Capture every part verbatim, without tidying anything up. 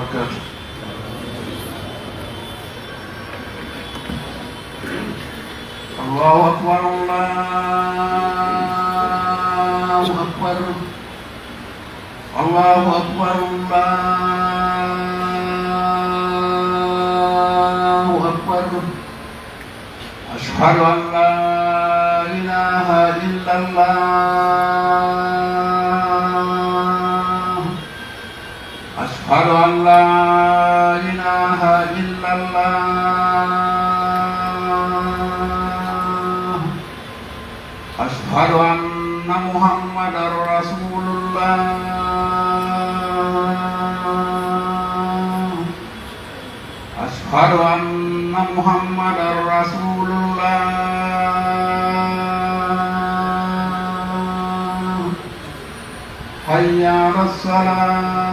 الله أكبر، الله أكبر، الله أكبر، الله أكبر. أشهد أن لا إله إلا الله. أشهد أن لا إله إلا الله. أشهد أن محمدا رسول الله. أشهد أن محمدا رسول الله. حي على الصلاة.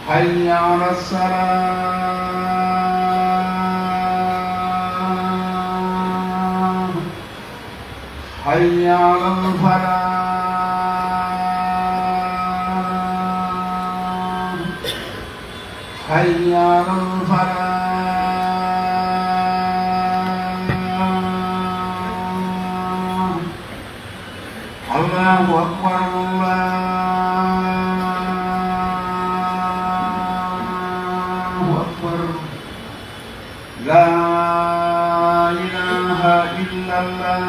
حي على الصلاة. حي على الفلاح. حي على الفلاح. الله أكبر، الله أكبر. لا إله إلا الله.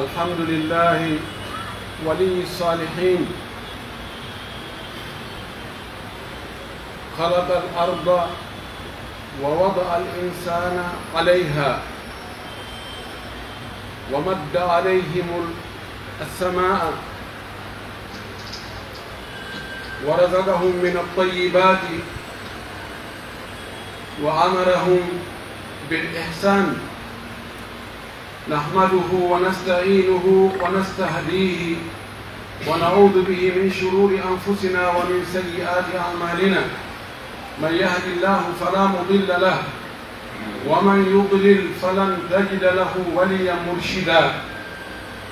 الحمد لله ولي الصالحين. خلق الأرض ووضع الإنسان عليها ومد عليهم السماء ورزقهم من الطيبات وأمرهم بالإحسان. نحمده ونستعينه ونستهديه ونعوذ به من شرور أنفسنا ومن سيئات أعمالنا. من يهد الله فلا مضل له ومن يضلل فلن تجد له وليا مرشدا.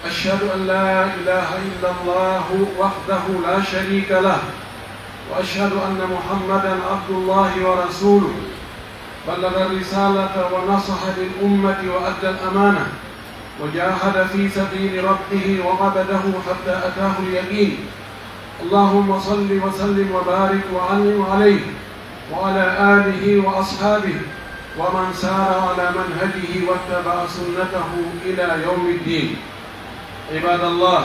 أشهد أن لا إله إلا الله وحده لا شريك له وأشهد أن محمدا عبد الله ورسوله. بلغ الرسالة ونصح للأمة وأدى الأمانة وجاهد في سبيل ربه وعبده حتى أتاه اليقين. اللهم صل وسلم وبارك وأنعم عليه وعلى آله وأصحابه ومن سار على منهجه واتبع سنته إلى يوم الدين. عباد الله،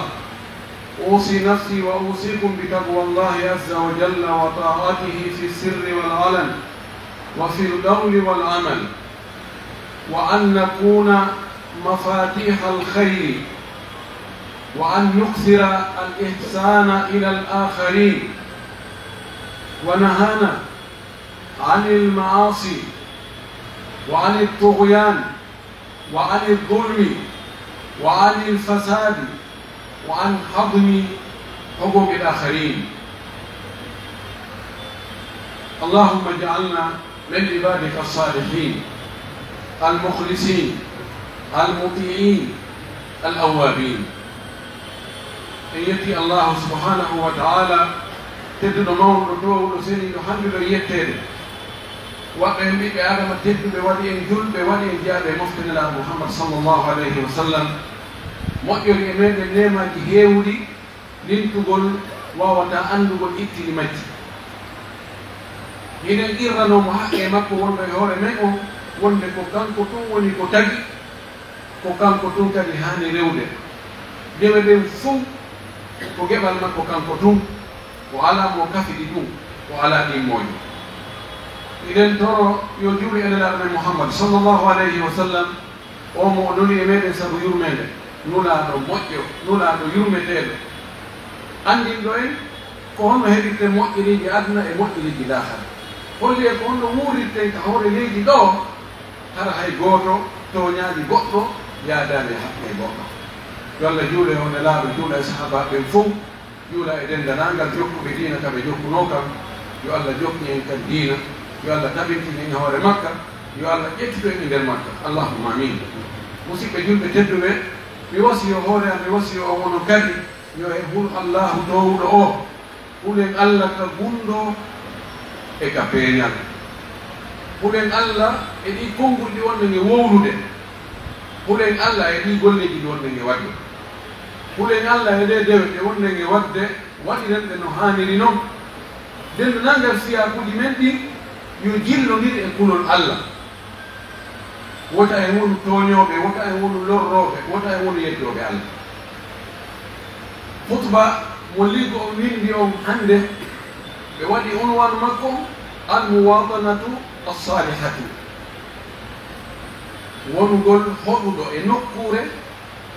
أوصي نفسي وأوصيكم بتقوى الله عز وجل وطاعته في السر والعلن وفي القول والعمل، وأن نكون مفاتيح الخير، وأن نكثر الإحسان إلى الآخرين، ونهانا عن المعاصي وعن الطغيان وعن الظلم وعن الفساد وعن هضم حقوق الآخرين. اللهم اجعلنا من عبادك الصالحين المخلصين المطيعين الأوابين. En yetti Allahu subhanahu wa ta'ala, tedduɗo, mawɗo, toowuɗo, seniiɗo, handuɗo e yetteede. Waɗɗo en ɓiɓɓe Aadama tedduɓe, waɗi en julɓe, waɗi en jeyaaɓe e mofte Nelaaɗo Muhammad sallallahu alayhi wa sallam. Moƴƴori e meɗen neemaaji heewuɗi, lintugol waawataa anndugol ittini majji. Hiɗen qirranoo mo haqqee makko wonɗo e hoore men on, wonde ko kanko tun woni ko tagi, ko kanko tun kadi haani rewde. Geɓe ɗen fow ko geɓal makko kanko tun, o alaa mo kafiɗi ɗun, o alaa ɗimmoojo. Hiɗen toro yo juulu e Nelaaɗo men Muhammad sallallahu alayhi wa sallam, on mo o nuli e meɗen sabu yurmeende. Nulaaɗo moƴƴo, Nulaaɗo yurmeteeɗo, anndinɗo en ko honno heɓirten moƴƴereeji aduna e moƴƴereeji laakara. Holli en ko honno wuurirten ka hoore leydi ɗoo, hara hay gooto tooñaali goɗɗo, yaadaali e haqqee goɗɗo. Yo Alla juulu e on Nelaaɗo, juula e sahaabaaɓe ɓen fow. Juula e denndaangal jokkuɓe diina ka ɓe jokkunoo kan. Yo Alla jokku en kan diina. Yo Alla tabintin en e hoore makka. Yo Alla ƴettitu en e nder makka. Allahumma amiin. Musiɓɓe julɓe tedduɓe, mi wasiyoo hoore am, mi wasiyoo on onon kadi, yo en hul Allaahu toowuɗo oo. Hulen Alla ka gunndoo e ka peeñal. Hulen Alla e ɗii konguɗi ɗi wonɗen e wowlude. Hulen Alla e ɗii golleeji ɗi wonɗen e waɗde. Hulen Alla e ɗee dewe ɗe wonɗen e waɗde, waɗiren ɗe no haaniri non. Denndaangal fiyaakuuji men ɗin yo jillondir e kulol Alla. Wota en wonu tooñooɓe, wota en wonu lorrooɓe, wota en wonu yeddooɓe Alla. Khutba mo liigo on winndi on hannde, ɓe waɗi unwaanu makko, Al-Muwaatanatu As-Saalihatu. Wonugol hoɗuɗo e nokkuure,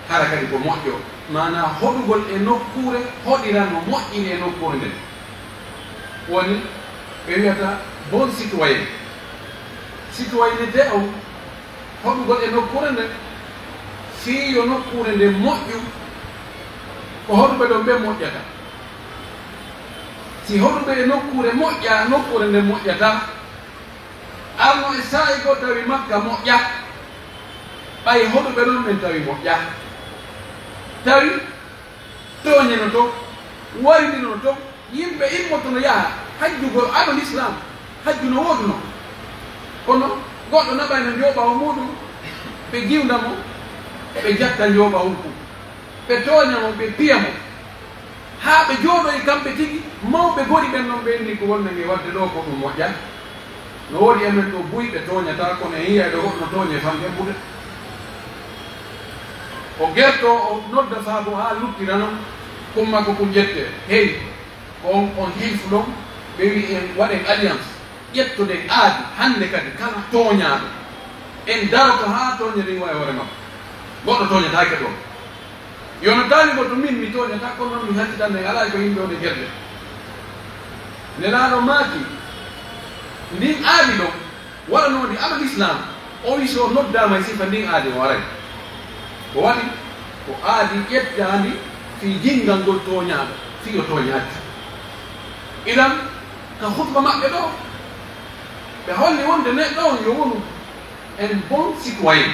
hara kadi ko moƴƴo. Maanaa hoɗugol e nokkuure, hoɗira no moƴƴiri e nokkuure nden. Woni, ɓe wiyata bon citoyen. Citoyenneté on, hoɗugol e nokkuure nden, fii yo nokkuure nden moƴƴu, ko hoɗuɓe ɗon ɓen moƴƴata. Si hoɗuɓe e nokkuure moƴƴaa, nokkuure nden moƴƴataa. Arno e saa'i goo tawi Makka moƴƴaa, ɓay hoɗuɓe ɗon ɓen tawi moƴƴaa. Tawi tooɲe no ton, warindino no ton, yimɓe immoto no yaha hajjugol ado Lislaam, hajju no woodunoo. Kono goɗɗo naɓay no njooɓawu muuɗum, ɓe giwnda mo, ɓe jatta njooɓawun kun, ɓe tooɲa mo, ɓe piya mo. Haa ɓe jooɗoyi kamɓe tigi, mawɓe gori ɓen non ɓe inni ko wonde nge wadde ɗoo ko ɗum moƴƴaa. No woodi e men ɗoo buy ɓe tooɲataa, kono en yi'ay ɗo goɗɗo no tooɲe fanɗe buɗe. O gertoo, o nodda faabo haa luttira non, kun makko kun ƴettee. Hey, ko on, on hilfu ɗon, ɓe wi'i en waɗen alliance. Ƴettoɗen aadi, hannde kadi kala tooɲaaɗo, en daroto haa tooɲe ɗen iwa e hoore makko. Goɗɗo tooɲataake ɗoo. Yo no tawi mo to min mi tooɲataa, kono non mi haltitan en alaa e ko yimɓe on e gerde. Nelaaɗo maaki, ndin aadi ɗon, waɗanoondi ado Lislaam, o wi so noddaama e sifa ndin aadi o aray. Ko waɗi? Ko aadi ƴettaandi fii jinngangol tooɲaaɗo, fii o tooɲaaki. Idan, ka khutba maɓɓe ɗoo, ɓe holli wonde neɗɗo on yo wonu un bon citoyen,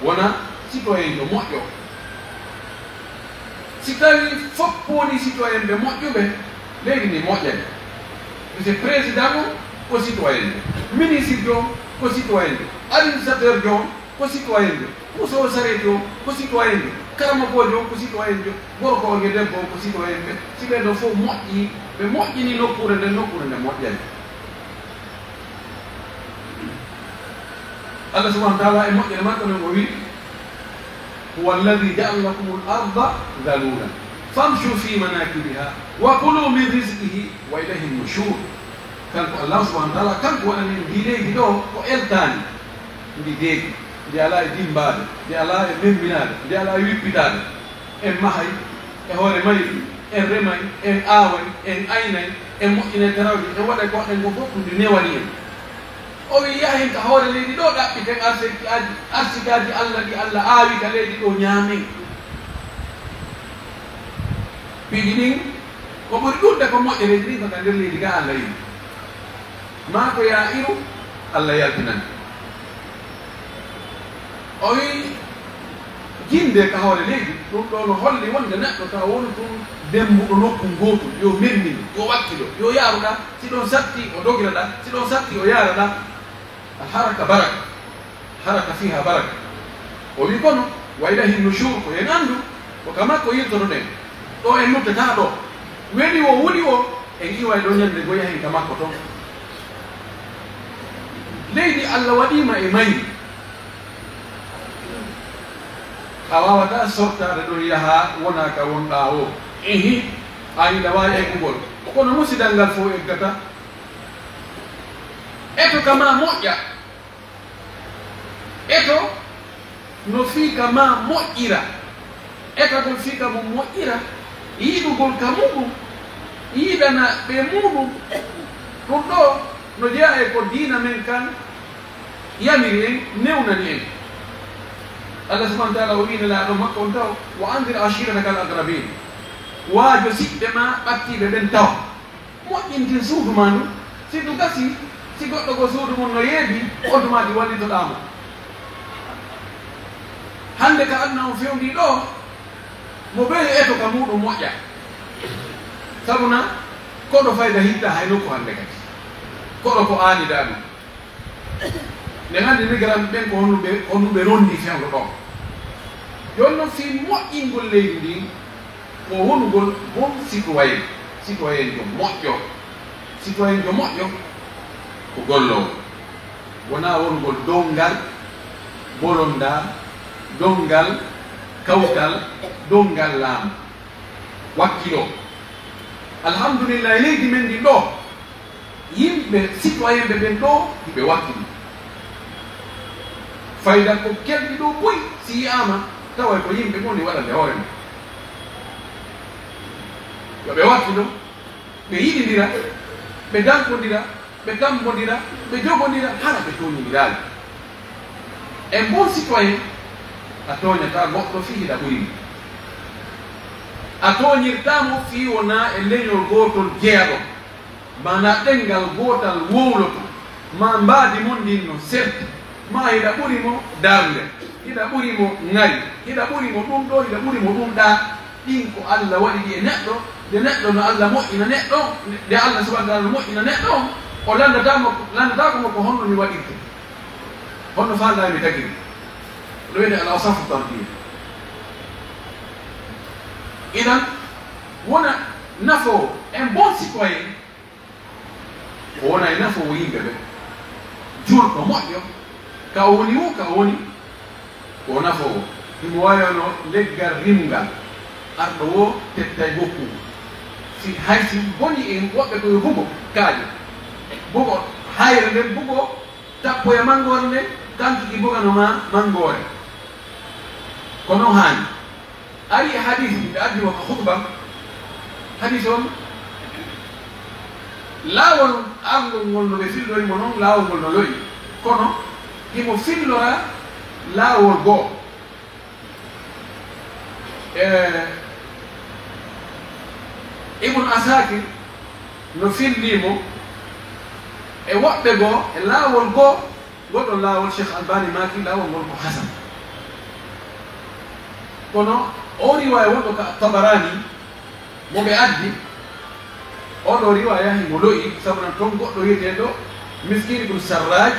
wona citoyenjo moƴƴo. Si tawii fof woni citoyenɓe moƴƴuɓe, leydi ndi moƴƴay. Mise président on ko citoyenjo, ministre jo on ko citoyenjo, administrateur jo on ko citoyenjo, puusoowo sareeti on ko citoyenjo, karamokoojo on ko citoyenjo, gorko on e debbo on ko citoyenɓe. Si ɓen ɗon fof moƴƴii, ɓe moƴƴinii nokkuure nden, nokkuure nden moƴƴay. Allah subhanahu wa ta'ala e moƴƴere makko nden o wi'i, "Huwa alladhi ja'ala lakumul arda dhalulan famshu fi manakibiha wa kulu min rizqihi wa ilayhin nushur." Kanko Allah subhanahu wa ta'ala, kanko waɗani en ndii leydi ɗoo ko eltaani, ndi deegi, ndi alaa e dimmbaade, ndi alaa e memminaade, ndi alaa e wippitaade. En mahay e hoore mayri, en remay, en aaway, en aynay, en moƴƴinay tarawdi, en waɗay ko waɗen ko fof, ɗum nde newani en. O wi'i, yahen ka hoore leydi ɗoo, ɗaɓɓiten arsikaaji, arsikaaji Allah ɗi Allah aawi ka leydi ɗoo, ñaamen. Piiji ɗin, ko ɓuri ɗuuɗude ko moƴƴereeji ɗin ko ka nder leydi gaa Allah yiɗi. Maa ko yaa iru, Allah yaltinan. O wi'i, jinde ka hoore leydi, ɗum ɗoo no holli wonde neɗɗo tawa wonu tun dembuɗo nokku ngootu, yo memmin, yo wakkilo, yo yaaruɗaa, si ɗon satti o dogiraɗaa, si ɗon satti o yaaraɗaa. Al haraka baraka. Haraka fiha baraka. O wi'i, kono, wa ilayhi nushur, ko en anndu, ko ka makko yiltotoɗen. Ɗo en luttataa ɗo. Weli wo, wuli wo, en iway ɗo ñande go yahen ka makko ton. Leydi Allah waɗiima e mayri. A waawataa sortaade ɗon yahaa wonaa ka wonɗaa o. Ihi, a ina waawi eggugol. Kono musidal ngal fof eggata. Eto ka maa moƴƴa. Eto No fii ka maa moƴƴira, etagol fii ka mun moƴƴira, yiɗugol ka muɗum, yiɗana ɓe muɗum. Ɗum ɗoo no jeyaa e ko diina men kan yamiri en, newnani en. Allah subhanahu wa ta'ala o wi'i Nelaaɗo makko on taw, "Wa anzir ashiirataka al-aqrabiin." Waajo siɓɓe maa ɓattiiɓe ɓen taw. Moƴƴintin suudu maa ndun. Si ndu gasii, si goɗɗo goo suudu mun no yeebii, on tuma ɗi wallitoɗaa mo. Hannde ka aduna on fewndii ɗoo, mo ɓeyi eto ka muuɗum moƴƴa. Sabu na, koɗo fayda hitta hay nokku hannde kadi. Koɗo ko aanidaa ɗum. Nden anndi migrant ɓen ko honno ɓe, honno ɓe rondi fewndo ɗon. Jooni non fii moƴƴingol leydi ndin, ko wonugol bon citoyen, citoyenjo moƴƴo. Citoyenjo moƴƴo ko golloowo. Wonaa wonugol donngal bolondaa, donngal kawtal, donngal laamu. Wakkiloo. Alhamdulillahi, leydi men ndin ɗoo, yimɓe, citoyenɓe ɓen ɗoo, hiɓe wakkili. Fayda ko kelɗi ɗoo buy, si yi'aama, taway ko yimɓe woni waɗande hoore mum. Yo ɓe wakkilo, ɓe yiɗindira, ɓe dankondira, ɓe tammbondira, ɓe jogondira, hara ɓe tooñondiraali. E bon citoyen, a tooñataa goɗɗo fii hiɗa ɓuri mo. A tooñirtaa mo fii wonaa e leñol gootol jeyaɗon. Maanaa ɗenngal gootal wowloto, maa mbaadi mon ndin no serti, maa hiɗa ɓuri mo darnde, hiɗa ɓuri mo ŋari, hiɗa ɓuri mo ɗum ɗoo, hiɗa ɓuri mo ɗum ɗaa. Ɗin ko Alla waɗi ɗi e neɗɗo, nde neɗɗo no Alla moƴƴina neɗɗo, nde Alla subhanahu wa ta'ala no moƴƴina neɗɗo on, o lanndataa mo, lanndataa ko mo ko honno mi waɗirte, honno faalɗaa mi tagiri. Ɗum wiyetee al awsafu tarbiya. Idan, wona nafoowo, un bon citoyen, o wona e nafoowo yimɓe ɓen. Julɗo moƴƴo, ka o woni woo, ka o woni, ko o nafoowo. Himo waawi wano leggal rimngal, arɗo woo tettay bokku ngun. Si hay si boni e woɓɓe ko yo bugo kaaƴe, bugo hayre nden, bugo tappoya manngoore nden, kanki ki bugano maa manngoore. Ko non haani. Ari e hadiis, miɗo addi mo ka khutba. Hadiis on, laawol arngol ngol no ɓe fillori mo non, laawol ngol no lo'i. Kono himo fillora laawol goo. E, Ibn Asakir no fillii mo e woɓɓe goo e laawol goo. Ngol ɗon laawol, Sheikh Albani maaki laawol ngol ko hasan. Kono oo riwaaya wonɗo ka Tabarani, mo ɓe addi, oo ɗoo riwaaya himo lo'i, sabu nan ton goɗɗo wi'eteeɗo Miskin ibn Sarraj,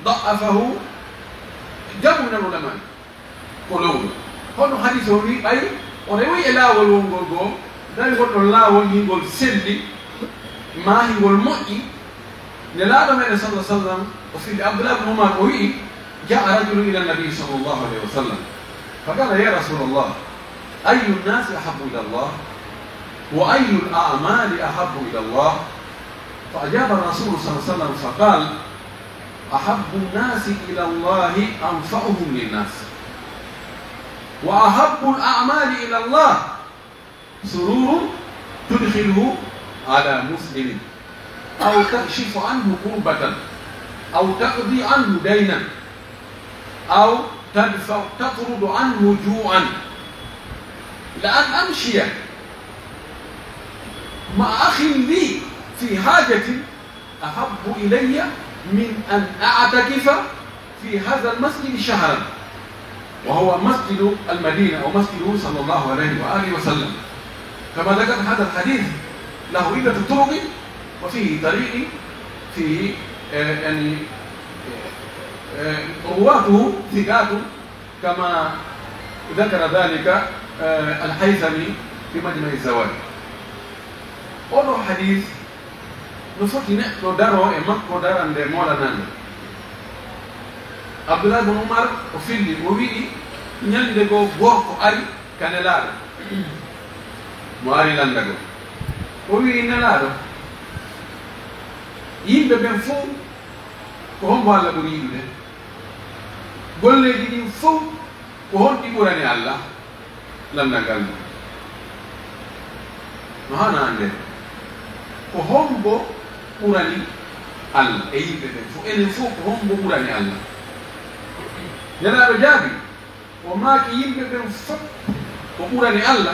da'afahu jamun minal ulama. Ko lowru. Hono hadiis on wi'i, ɓay o rewoyi e laawol wongol goo, tawi ngol ɗon laawol hingol selli, maa hingol moƴƴi. Nelaaɗo meɗen sallallahu alaihi wasallam, o fili Abdullah ibn Umar, o wi'i, جاء رجل إلى النبي صلى الله عليه وسلم فقال: يا رسول الله، أي الناس أحب إلى الله؟ وأي الأعمال أحب إلى الله؟ فأجاب الرسول صلى الله عليه وسلم فقال: أحب الناس إلى الله أنفعهم للناس، وأحب الأعمال إلى الله سرور تدخله على مسلم، أو تكشف عنه كربة، أو تقضي عنه دينا، أو تدفع، تطرد عنه جوعا. لأن أمشي مع أخ لي في حاجة أحب إلي من أن أعتكف في هذا المسجد شهرا، وهو مسجد المدينة ومسجده صلى الله عليه وآله وسلم، كما ذكر هذا الحديث له عدة طرق، وفيه طريق فيه، آه، يعني، آه، رواته ثقات، كما ذكر ذلك، آه، الهيثمي في مجمع الزوائد. Oɗo hadis no foti neɗɗo daroo e makko darannde moolanande. Abdullah ibn Umar o filli, o wi'i, ɲande goo gorko ari ka Nelaaɗo. Mo ari lanndagol. O wi'i, Nelaaɗo, yimɓe ɓen fow, ko hombo Alla ɓuri yiɗude? Golleeji ɗin fow, ko honɗi ɓurani Alla? Lanndal ngal no haana anndee. Ko hombo ɓurani Alla e yimɓe ɓen fow? Enen fow, ko hombo ɓurani Alla? Nelaaɗo jaabii, o maaki, yimɓe ɓen fow, ko ɓurani Alla,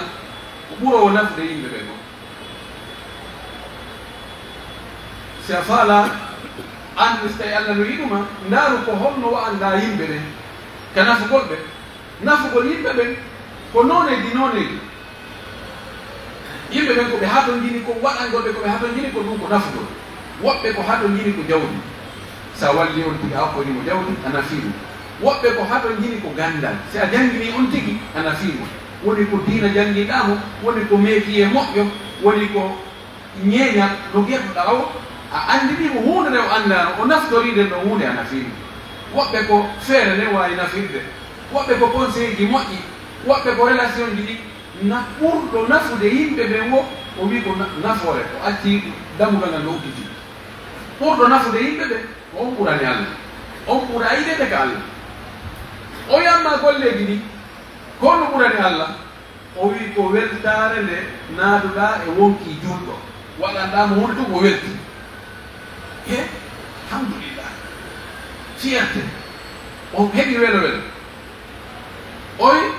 ko ɓuroowo nafude yimɓe ɓen kon. Si a faalaa anndi si tawii Alla no yiɗu ma, ndaaru ko honno wa'andaa yimɓe ɓen ka nafugol ɓe. Nafugol yimɓe ɓen ko nooneeji nooneeji. Yimɓe ɓen ko ɓe hatonjini kon, waɗangol ɓe ko ɓe hatonjini kon, ɗun ko nafugol. Woɓɓe ko hatonjini ko jawdi. Si a wallii on tigi, a okkorii mo jawdi, a nafii mo. Woɓɓe ko hatonjini ko ganndal. Si a jannginii on tigi, a nafii mo. Woni ko diina jannginɗaa mo, woni ko métier moƴƴo, woni ko ñeeñal no geɗuɗaa o, a anndinii mo huunde nde o anndaano, o naftorii nden ɗon huunde, a nafii mo. Woɓɓe ko feere nden waawi nafirde, woɓɓe ko conseilji moƴƴi, woɓɓe ko relationji ɗi na-, ɓurɗo nafude yimɓe ɓen wo, o wi'i ko na-, nafoore, o acci dammugal ngal no udditi. Ɓurɗo nafude yimɓe ɓen, ko on ɓurani Alla. On ɓura yiɗeede ka Alla. O yamma golleeji ɗi, ko honno ɓurani Alla? O wi'i, ko weltaare nde naaduɗaa e wonkii juulɗo, waɗanɗaa mo huunde tun, o weltii. He, alhamdulillah. Fierté. O heɓi welo welo. O wi'i,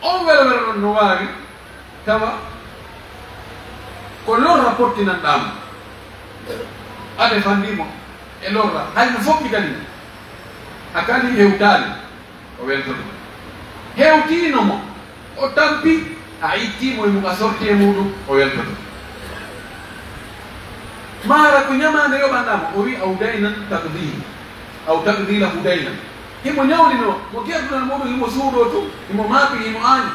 on welo welo ɗon no waawi tawa ko lorra pottinanɗaa mo. A defandii mo e lorra, hay no fokkitani mo. A kali hewtaali. O weltoto. Hewtiino mo, o tampi, a ittii mo e mun, a sorti e muuɗum, o weltoto. Maara ko ñamaande yoɓanɗaa mo, o wi'i, aw daynan taqdihi, aw taqdi lahu daynan. Himo ñawlinoo, mo gerdunal muuɗum, himo suuɗoo tun, himo maapi, himo aani.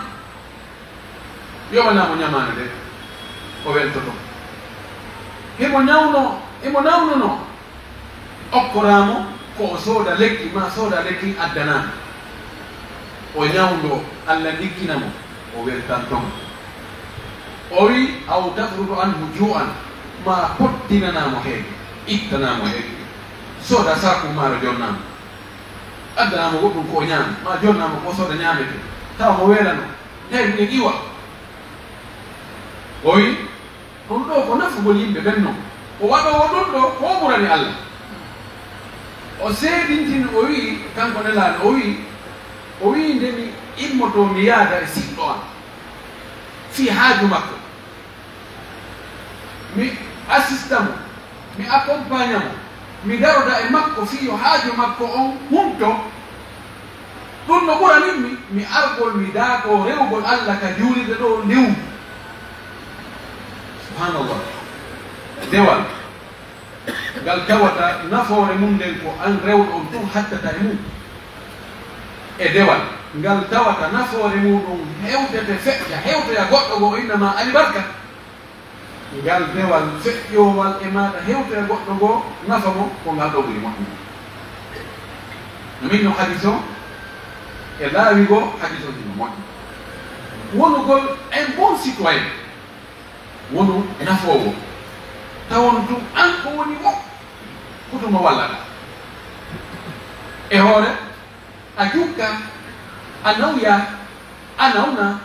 Yoɓanaa mo ñamaande nden, o weltoto. Himo ñawnoo, himo nawnunoo. Okkoraa mo ko o sooda lekki, maa sooda lekki addanaa mo. O ñawndoo, Alla ndikkina mo, o weltanto mo. O wi'i, aw tafrudu anhu juu'an, maa pottinanaa mo heege, ittanaa mo heege. Sooda saaku maaro jonnaa mo. Addanaa mo goɗɗum ko o ñaama, maa jonnaa mo ko o sooda ñaametee, tawa mo weelano, tawi miɗen iwa. O wi'i, ɗum ɗoo ko nafugol yimɓe ɓen non. O waɗoowo ɗum ɗoo, ko o ɓurani Alla. O seedintini, o wi'i, kanko Nelaaɗo, o wi'i, o wi'i, nde mi immotoo, mi yaada e siɗɗo an fii haaju makko, mi assista mo, mi accompagna mo, mi daroda e makko fii yo haaju makko on humto. Ɗum no ɓuranin mi, mi argol mi daakoo rewugol Alla ka juulirde ɗoo ndewu. Subhanallah. Dewal ngal tawata nafoore mum nden ko an rewɗo on tun hattata e mum. E dewal ngal tawata nafoore muuɗum hewtete feƴƴa, hewtoya goɗɗo goo, o innama alibarka. Ngal dewal feƴƴoowal e maaɗa hewtoya goɗɗo goo, nafa mo, ko ngal ɗoo ɓuri moƴƴude. No min no hadis on, e laawi goo, hadis on hino moƴƴi. Wonugol un bon citoyen. Wonu nafoowo. Tawon tun an ko woni wo, ko tuma wallata. E hoore, a jukka, a nawya, a nawna,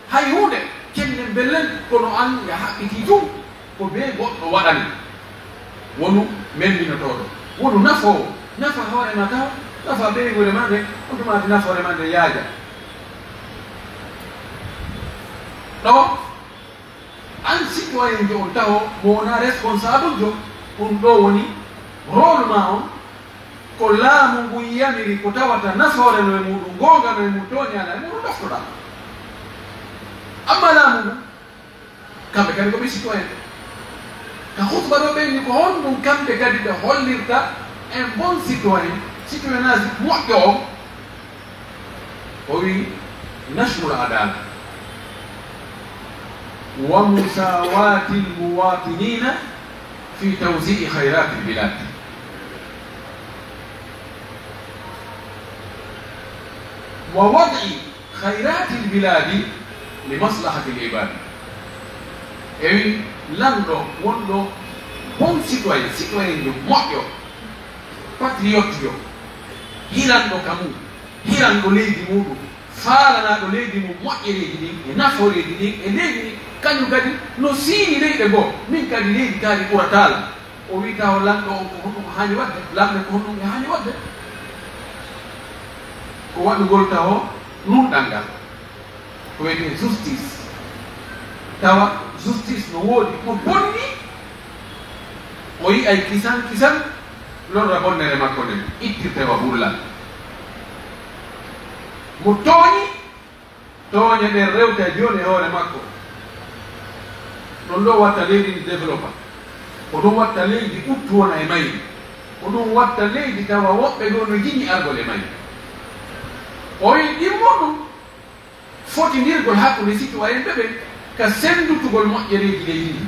hay huunde, cellen bellen, kono an ya haɓɓitii tun, ko bee goɗɗo waɗani. Wonu memminotooɗo. Wonu nafoowo. Nafa hoore ma taw, nafa ɓeynguure ma nde, on tuma adi nafoore ma nde yaaja. Ɗoo, an citoyenjo on taho mo wonaa responsablejo, ɗum ɗoo woni rôle ma on, ko laamu ngun yamiri ko tawata nafoore no e muuɗum, goonga no e mum, tooñaana e muuɗum, ɗoftoɗaa. Amma laamu ngun, kamɓe kadi ko ɓe citoyen. Ka khutba ɗoo ɓe inni ko honɗum kamɓe kadi ɓe hollirta un bon citoyen, citoyennage moƴƴo on, o wi'i, nashrul adala wa musawatil muwatinina fi tawzi'i khayratil bilad, wa wad'i khayratil biladi li maslahatil ibad. E wi'i, lanɗo wonɗo bon citoyen, citoyen yo moƴƴo, patriote yo, hiranɗo ka mum, hiranɗo leydi muɗum, faalanaaɗo leydi mum moƴƴereeji ɗin e nafooreeji ɗin e leydi ndin, kañum kadi no siini leyɗe goo, min kadi leydi kaa ndi ɓurataa lan. O wi'i taho lanɗo on ko honɗum o haani waɗde, lamɓe ko honɗum ɓe haani waɗde. Ko waɗugol taho nunɗal ngal. Ko wiyetee justice. Tawa justice no woodi. Mo bonni, o yi'ay kisan kisan, lorra bonnere makko nden, ittirte wa bullal. Mo tooñi, tooñe ɗen rewta e jooni e hoore makko. Ɗun ɗoo watta leydi ndi développa. Ko ɗun watta leydi ɓuttu wona e mayri. Ko ɗun watta leydi tawa woɓɓe goo no jiñi argol e mayri. O wi'i ɗimmo ɗun fotindirgol hakkunde citoyenɓe ɓen ka senndutugol moƴƴereeji leydi ndin.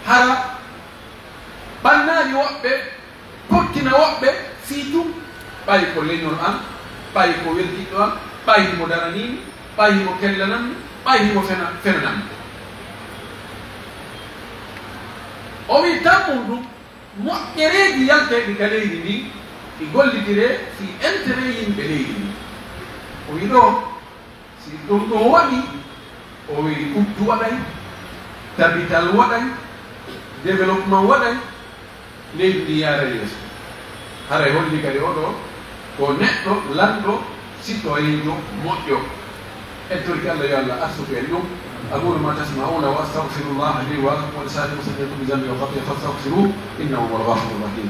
Hara ɓannaali woɓɓe, pottina woɓɓe, fii tun, ɓay ko leñol an, ɓay ko weldiɗɗo an, ɓay himo daranii mi, ɓay himo kellanan mi, ɓay himo fena-, fenanan mi. O wi'i, tammun ɗun, moƴƴereeji yaltayɗi ka leydi ndin, ɗi gollitiree fii intérêt yimɓe leydi ndin. O wi'i ɗoo, si ɗun ɗoo waɗii, o wi'i ɓuttu waɗay, tabital waɗay, développement waɗay, leydi ndin yaaray yeeso. Haray holli kadi oo ɗoo ko neɗɗo lanɗo, citoyenjo moƴƴo. En torike Alla yo Alla arsuku en ɗun. أقول ما تسمعون وأستغفر الله لي ولكم ولسائر المسلمين من كل ذنب وخطيئة فاستغفروه إنه هو الغفور الرحيم.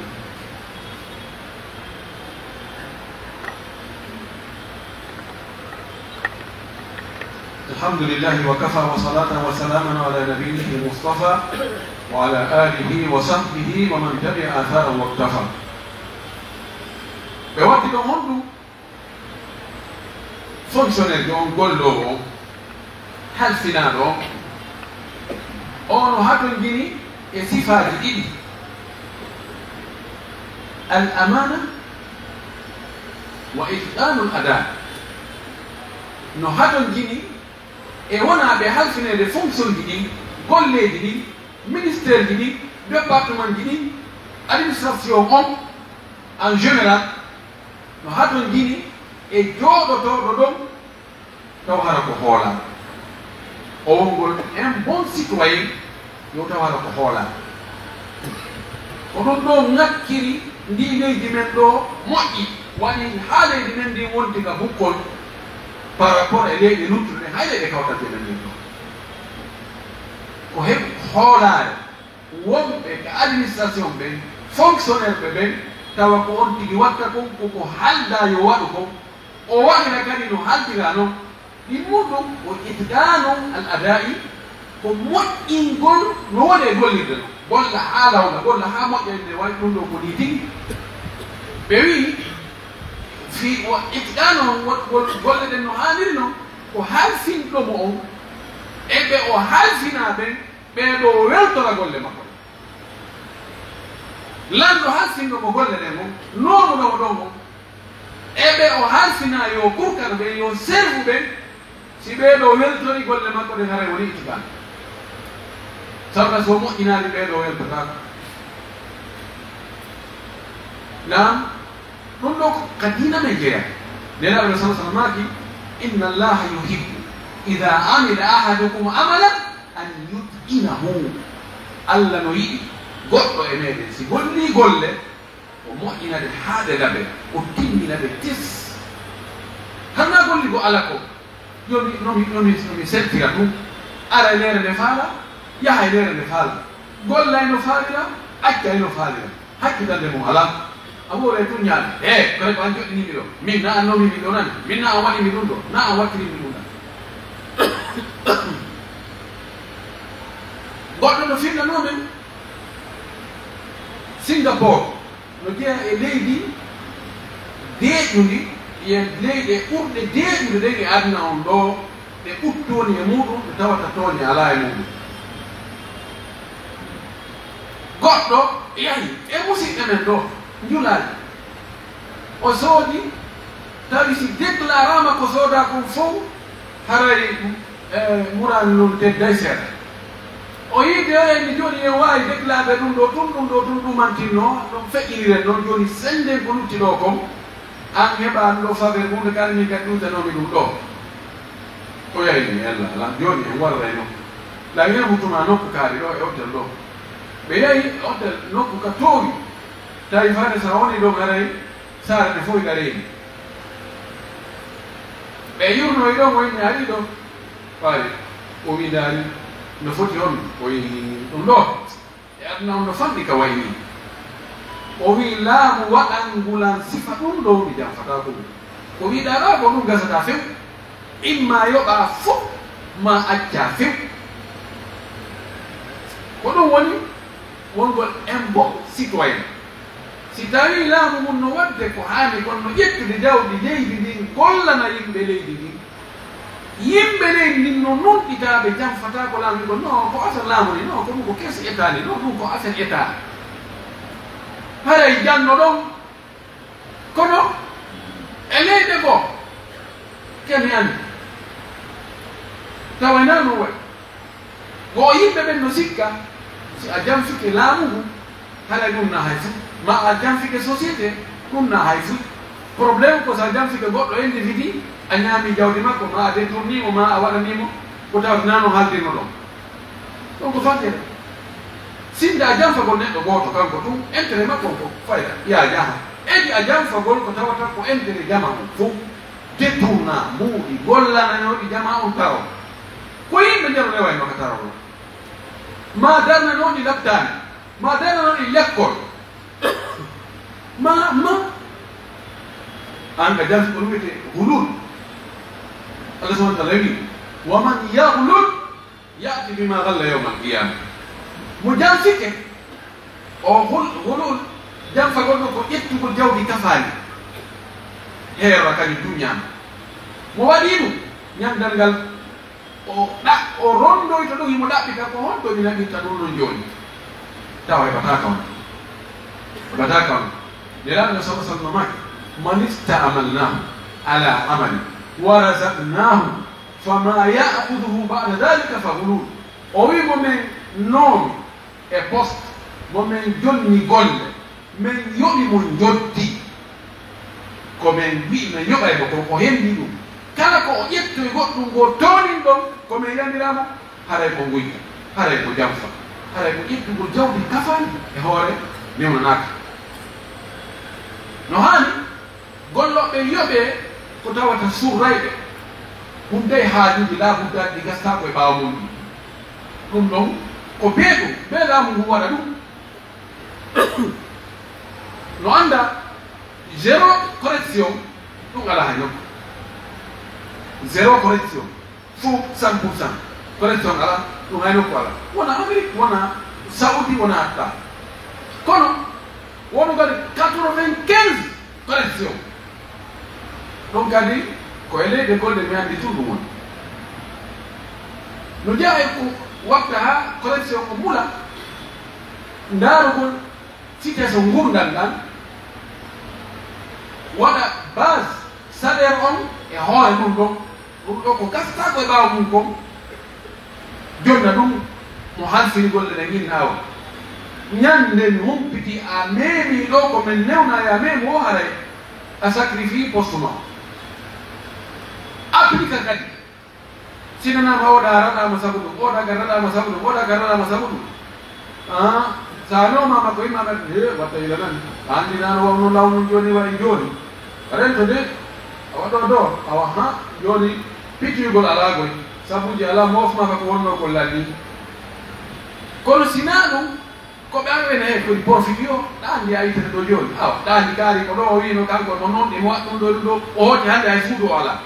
الحمد لله وكفى وصلاة وسلاما على نبيه المصطفى وعلى آله وصحبه ومن تبع آثاره واقتفى. Ɓe watti ɗon honɗun? Fonctionnaire on, golloowo on, halfinaaɗo on, on no hatonjini e sifaaji ɗiɗi, al amaana wa itqaanul adaa. No hatonjini e wonaaɓe halfineede fonctionji ɗin, golleeji ɗin, ministèreji ɗin, départementji ɗin, administration on en général, no hatonjini e jooɗotooɗo ɗon, taw hara ko hoolaaɗo. O wongol un bon citoyen, yo taw hara ko hoolaaɗo. Ko ɗun ɗoo ŋakkiri ndii leydi men ɗoo moƴƴi, waɗi haa leydi men ndin wonti ka bukkol par rapport e leyɗe luttuɗe ɗen, hay leyɗe kawtal men ɗin ɗoo. Ko heɓi hoolaare wonɓe ka administration ɓen, fonctionnaire ɓe ɓen, tawa ko on tigi watta kon, ko ko haaldaa yo waɗu kon, o waɗira kadi no haaldiraa non. Ɗimmuɗum ko itqaanu al adaa'i, ko moƴƴingol no woni e gollirde non. Golla haa lawla, golla haa moƴƴa, inde waɗi ɗum ɗoo ko nii tigi. Ɓe wi'i, fii wa itqaanu on, waɗugol golle ɗen no haaniri non, ko halfinɗo mo on, e ɓe o halfinaa ɓen, ɓee ɗoo weltora golle makko ɗen. Lanɗo halfinɗo mo golle ɗen on, noonuɗo mo ɗon on, e ɓe o halfinaa yo kurkano ɓen, yo servu ɓen, si ɓee ɗoo weltori golle makko ɗen, haray woni itqaan. Sabu so moƴƴinaani, ɓee ɗoo weltotaako. Naam, ɗum ɗoo ko ka diina men jeyaa. Nelaaɗo sallallahu alaihi wasallam maaki, "Inna Allaha yuhibbu idha amila ahadukum amalan an yutqinahu." Alla no yiɗi goɗɗo e meɗen, si gollii golle, o moƴƴina ɗe haa ɗe laɓe, o timmina ɗe tis. Hannaa golli ko ala ko, yo mi, no mi, no mi, no mi seltira ɗum. Ara e leere nde faala, yaha e leere nde faala. Golla e no faalira, acca e no faalira. Hakkitande mum alaa. A woowe tun ñaade. He, kono ko an joɗɗini mi ɗo. Min na an nomi mi ɗo nani. Min na an waɗi mi ɗum ɗo. Na an wattiri mi ɗum ɗo. Goɗɗo no finnanoo men Singapore. No jeyaa e leydi deeƴundi, e leyɗe ɓurɗe deeƴude ɗen e aduna on ɗoo, ɗe ɓuttooni e muuɗum, ɗe tawata tooñe alaa e muuɗum. Goɗɗo yahi e musiɓɓe men ɗoo, njulaali. O soodi, tawi si déclaraama ko soodaa kon fow, haray, eh, muraani non tedday seeɗa. O yiide, "Ey, mi jooni en waawi déclaré ɗum ɗoo, tun ɗum ɗoo, tun ɗumantinnoo, ɗum feƴƴiniren noon. Jooni sennden ko lutti ɗoo kon, an heɓa ɗum ɗoo faveur huunde, kadi min kadi ɗumtanoomi ɗum ɗoo." O yahi, "Mi Alla, alaa, jooni en warray nokku." Lawiyee mo tuma nokku kaari ɗoo e hôtel ɗoo. Ɓe yahi hôtel nokku ka toowi, tawi faade so a wonii ɗon haray saare nde fof ina reeni. Ɓe yurnoyi ɗon, o inni, "Ari ɗoo." Ɓaari, o wi'i, "Ndaari, no foti on?" O wi'i, "Ɗum ɗoo, e aduna on no fanɗi ka wayi nii." O wi'i, "Laamu waɗangu lan sifa ɗum ɗoo, mi janfataako ɗum. Ko wi'uɗaa ɗoo ko ɗum gasataa few. Imma yoɓaa fof, maa accaa few." Ko ɗum woni wongol un bon citoyen. Si tawii laamu ngun no waɗde ko haani kon, no ƴettude jawdi leydi ndin, gollana yimɓe leydi ndin, yimɓe leydi ndin no nunɗitaa, ɓe janfataa ko laamu ngun. No, ko affaire laamu ni, no, ko ɗum ko keesi État ni, no, ɗum ko affaire État. Haray janno ɗon, kono e leyɗe goo, kene anndi, tawa hinaa ɗum waɗi. Ko yimɓe ɓen no sikka, si a janfike laamu ngu, haray ɗum na hay fuu. Ma a janfike société, ɗum na hay fuu. Problème ko si a janfike goɗɗo individu, a ñaami jawdi makko, ma a détournii mo, ma a waɗanii mo ko tawata naa no haaldirno ɗon. Ɗum ko faggudu. Sinno a janfagol neɗɗo gooto kanko tun, intérêt makko on ko fayda, yaa jaha. Edi a janfagol ko tawata ko intérêt jamaa on fow. Détournaa mbuuɗi gollananooɗi jamaa on tawo. Ko yimɓe nder rewayno ka tarawol. Maa darnanooɗi laptaani. Maa darnanooɗi lekkol. Maa, maa. An ka janfi ko ɗum wiyetee hulul. Allah subhanahu wa ta'ala wi'i, "Wa man yaghlul ya'ti bima ghalla yawmal qiyamah." Mo janfike, o hul-, hulul, janfagol ɗum ko ƴettugol jawdi kafaani. Heera kadi duñaama. Mo waɗii ɗum, ñandal ngal, o ɗa-, o rondoyta ɗum, himo ɗaɓɓita ko honto mi naɓirta ɗum ɗon jooni. Tawa heɓataa ka on. Heɓataa ka on. Nelaaɗo sallallahu alaihi wasallam maaki, "Man ista'malnahu ala amalin wa razaqnahu fama ya'khudhuhu ba'da dhalika fa ghulul." O wi'i, "Mo men noomi e poste, mo men jonni golle, men yoɓi mo njoddi. Ko men wi'i men yoɓay mo kon, o henni ɗum. Kala ko o ƴettoy goɗɗum ngoo toonin ɗon, ko men yamiraa mo, haray ko nguyka, haray ko janfa, haray ko ƴettugol jawdi kafaani e hoore newnanaaka." No haani. Gollooɓe yoɓee ko tawata surray ɓe. Ɗum dey haajuuji laabuddaaɗi ɗi gastaako e ɓaawo mum ɗi. Ɗum ɗon ko bee ɗum, bee laamu ngu waɗa ɗum. No annda, zéro correction, ɗum alaa hay nokku. Zéro correction. Fof cent pour cent. Correction alaa, ɗum hay nokku alaa. Wona Amérique, wona Saudi, wona Atta. Kono, wonu kadi quatre-vingt-quinze correction. Ɗum kadi, ko e leyɗe golle mi anndi tun ɗum woni. No jeyaa e ko watta haa correction ko mula, ndaarugol situation ngurndan ɗan, waɗa base salaire on e hoore ɗum ɗon. Ɗum ɗoo ko gastaako e ɓaawo mum kon, jonna ɗum mo halfini golle ɗen innaawol. Ñande mi humpitii a meemii ɗoo ko men newnaa yo a meemu o, haray a sacrifie poste ma. Applique kadi. Si nanaama oɗa raɗaama sabu ɗum, oɗa ka raɗaama sabu ɗum, oɗa ka raɗaama sabu ɗum. Ah, sa nooma makko imma ɓen, he, watta ila nan. A anndi nano wawno lawnun jooni wa e jooni. Rento de, awa ɗo do, awa ha, jooni pituyugol alaa goy. Sabuuji alaa moofma ka ko wonno ko lalli. Kono si naa ɗum, ko ɓe an wena he ko profit yo, ɗa anndi a ittata ɗo jooni. Awa, ɗa anndi kaari ko ɗo o wiino kanko mo non, imo waɗa ɗum ɗo, ɗum ɗo, o hooti hannde hay suudu o alaa.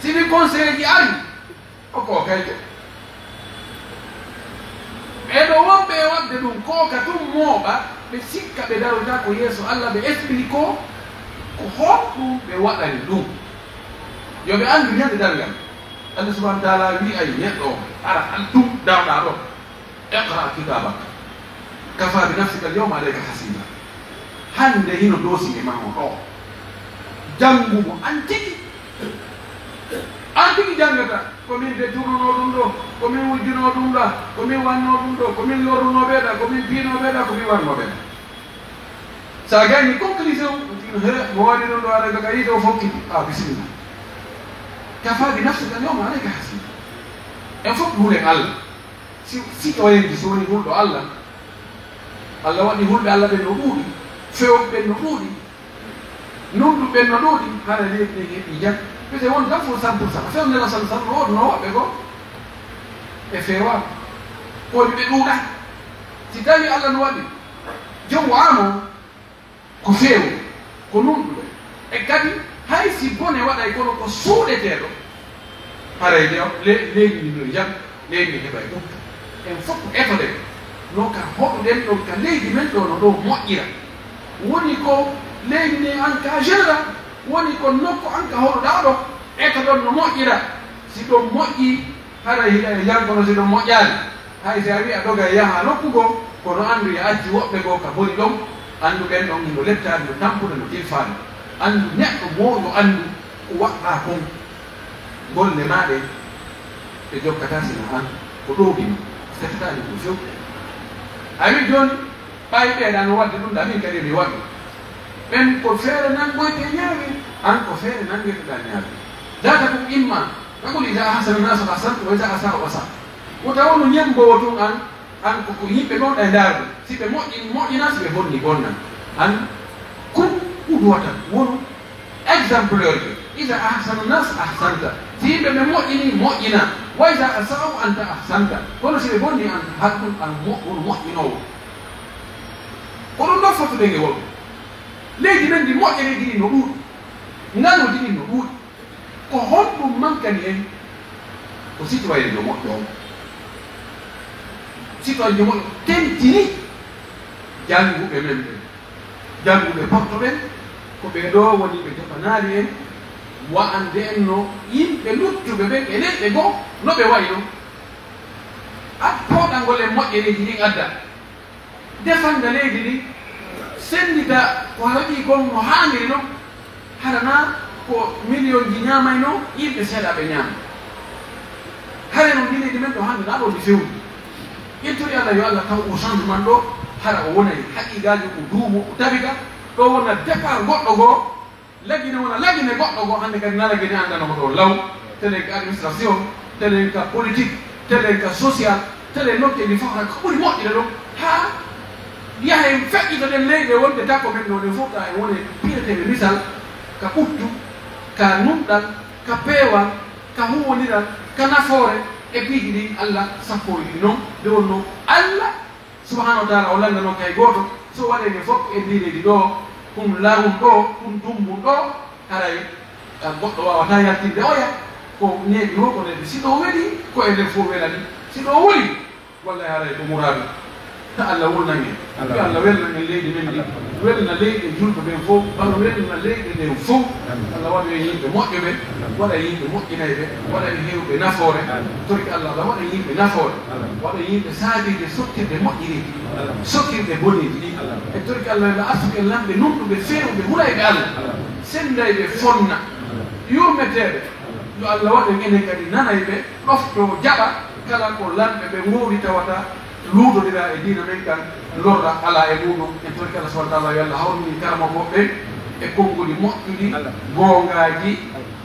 Si ɗi conseil ji ari, o ko kayto. Ɓee ɗoo wonɓe e waɗde ɗum, ko ka tun mooɓa, ɓe sikka ɓe daroyta ko yeeso Alla, ɓe explique ko, ko honɗum ɓe waɗani ɗum. Yo ɓe anndu ñande darngal. Alla subhanahu wa taala wi'ay neɗɗo o, ara an tun dawɗaa ɗo. Iqra kitabak. Kafa bi nafsika al yawma alayka hasiba. Hannde hino doosi e maa o ɗoo. Janngu mo an tigi. An tigi janngata. Ko min de turnunoo ɗum ɗoo, ko min wujjunoo ɗum ɗaa, ko min wannoo ɗum ɗoo, ko min lorrunoo ɓee ɗaa, ko min piinoo ɓee ɗaa, ko min warnoo ɓee ɗaa. So a gayni conclusion, he, mo waɗi ɗum ɗoo, aɗa gaka yiite o fokki, a bisimilla. Kafaa bi nafsika al-yawma alayka hasiba. En fof hulen Allah. Si, citoyen ji, so woni hulɗo Allah, Allah waɗi hulɓe Allah ɓen no ɗuuɗi, fewɓe ɓen no ɗuuɗi, nunɗuɓe ɓen no ɗuuɗi, hara leydi ndin heɓii jam. Peut-être won tan fof cent pour cent. Few Nela Sall Sall no woodnoo woɓɓe goo e feewaama. Ko waɗi ɓe ɗuuɗaa. Si tawii Allah no waɗi, jom waamo. Ko feewɓe, ko nunɗuɓe. E kadi, hay si bone waɗay, kono ko suuɗeteeɗo, haray de, le-, leydi ndin no e jam, leydi ndin heɓay ɓuttu. En fof ko etoɗen no ka hoɗuɗen ɗon ka leydi men ɗoo, no ɗoo moƴƴira. Woni ko leydi ndin an ka jeera, woni ko nokku an ka hoɗuɗaa ɗon, etoɗon no moƴƴira. Si ɗon moƴƴii, haray hiɗa e janngo no si ɗon moƴƴaali. Hay si a wi'i a doga e yaha nokku goo, kono anndu e acci woɓɓe goo ka boni ɗon, anndu ɓen ɗon hino lettaade, no tampude, no tilfaade. Anndu neɗɗo moƴƴo anndu ko waɗɗaa kon. Golle maa ɗen, ɗe jokkataa sina an, ko ɗowdi ma, seftaani ko few. A wi'i jooni, ɓay ɓee ɗaa no waɗde ɗum ɗaa, min kadi mi waɗu. Ɓen ko feere nanngoytee ñaawi, an ko feere nanngoyteɗaa ñaawi. Data ko imma, taqul iza ahsana nasu ahsantu wa iza asa'u asa'tu. Wota wonu ñemmboowo tun an, an ko, ko yimɓe ɗon ɗay ndaarde. Si ɓe moƴƴi, moƴƴina, si ɓe bonni, bonna. An kun qudwatan, wonu exemplaire ɓe. Iza ahsana nas ahsanta. Si yimɓe ɓe moƴƴini, moƴƴina. Wa iza asa'u anta ahsanta. Kono si ɓe bonni an, haɗ ɗum an mo-, wonu moƴƴinoowo. Ko ɗum ɗon fotuɗen e woɓɓe. Leydi men ndi moƴƴere ɗiɗi no ɗuuɗi. Ngaluuji ɗin no ɗuuɗi. Ko honɗum mankani en? Ko citoyenjo moƴƴo on. Citoyenjo moƴƴo tentini jannguɓe men ɓen. Jannguɓe Porto ɓen, ko ɓee ɗoo woni ɓe jofanaali en, wa'ande en no yimɓe luttuɓe ɓen e leyɗe goo, no ɓe wayi non. Ad-, pooɗangol en moƴƴereeji ɗin adda. Defanga leydi ndin, senndita ko waɗi kon no haaniri non. Hara naa ko miliyonji ñaamaynoo, yimɓe seeɗa ɓe ñaama. Hara non ndi leydi men ɗoo hannde naa ɗoo ndi fewndi. En tori Allah yo Allah taw o changement ɗoo, hara o wonay haqiiqaaji, o duumo, o tabita, ɗoo wona départ goɗɗo goo, Lagine wona lagine goɗɗo goo, hannde kadi na lagine annda no ɗon law, telen ka administration, telen ka politique, telen ka social, telen nokkeeji fof, hara ko ɓuri moƴƴude ɗon, haa yahen feƴƴitoɗen leyɗe wonɗe takko men ɗoo ɗen fof, tawa en woni piireteeɓe misal ka ɓuttu, ka nunɗal, ka peewal, ka huuwondiral, ka nafoore, e piiji ɗin Allah sappoyi ɗin non, nde wonnoo Allah Subhaanahu wa ta'aalaa o lanndanoo kay gooto, so waɗee nde fof e ndii leydi ɗoo, ɗum larum ɗoo, ɗum dummbun ɗoo, haray, ah, goɗɗo waawataa yaltinde oya, ko neeɓi woo ko neeɓi. Si ɗoo welii, ko e nden fof welani. Si ɗoo wuli, wallay haray ko muraadu. Ta Allah wulnan en. Yo Allah welnan en leydi men ndi. Welna leyɗe julɓe ɓen fof. Allah welna leyɗe ɗen fof. Allah waɗa en yimɓe moƴƴuɓe. Waɗa en yimɓe moƴƴinayɓe. Waɗa en heewɓe nafoore. Torki Allah, Allah waɗa en yimɓe nafoore. Waɗa en yimɓe saabiiɓe sottirde moƴƴireeji ɗi. Sottirde boneeji ɗi. E torki Allah, yo Allah arsuku en lamɓe nunɗuɓe, feewuɓe, hulayɓe Allah. Senndayɓe fonna. Yurmeteeɓe. Yo Allah waɗ en enen kadi nanayɓe, ɗoftoo, jaɓa kala ko lamɓe ɓe ngoowri tawata luutondira e diina men kan, lorra alaa e muuɗum. En torike Allah subhaanahu wa ta'aalaa, yo Allah hawrinin karamokooɓe ɓen e konguɗi moƴƴuɗi, goongaaji.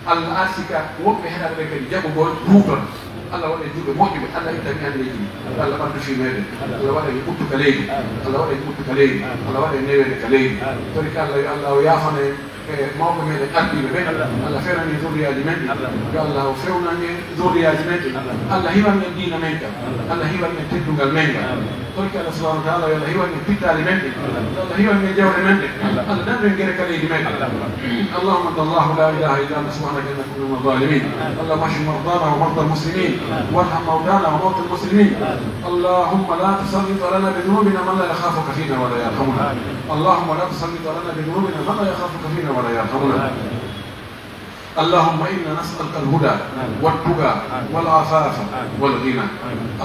Allah arsika woɓɓe heɗaaɓe ɓen kadi jaɓugol, huutora. Allah waɗa en juuɗe moƴƴuɓe, Allah itta nganneeji ɗi. Yo Allah ɓantu fii meɗen. Allah waɗa en ɓuttu ka leydi. Allah waɗa en ɓuttu ka leydi. Allah waɗa en neweede ka leydi. Torike Allah, yo Allah o yaafana en. E mawɓe meɗen ardiiɓe ɓen, Allah fewnan en zurriyaaji men ɗin. Yo Allah o fewnan en zurriyaaji men ɗin. Allah hiwan en diina men kan. Allah hiwan en teddungal men ngal. Torki Allah subhaanahu wa ta'aalaa, yo Allah hiwan en pittaali men ɗin. Yo Allah hiwan en jawle men ɗen. Allah dandu en gere ka leydi men. اللهم أنت الله لا إله إلا أنت سبحانك إنا كنا من الظالمين. اللهم اشف مرضانا ومرضى المسلمين. وارحم موتانا وموتى المسلمين. اللهم لا تسلط علينا بذنوبنا من لا يخافك فينا ولا يرحمنا. اللهم لا تسلط علينا بذنوبنا من لا يخافك فينا ولا يرحمنا. اللهم إنا نسألك الهدى والتقى والعفاف والغنى.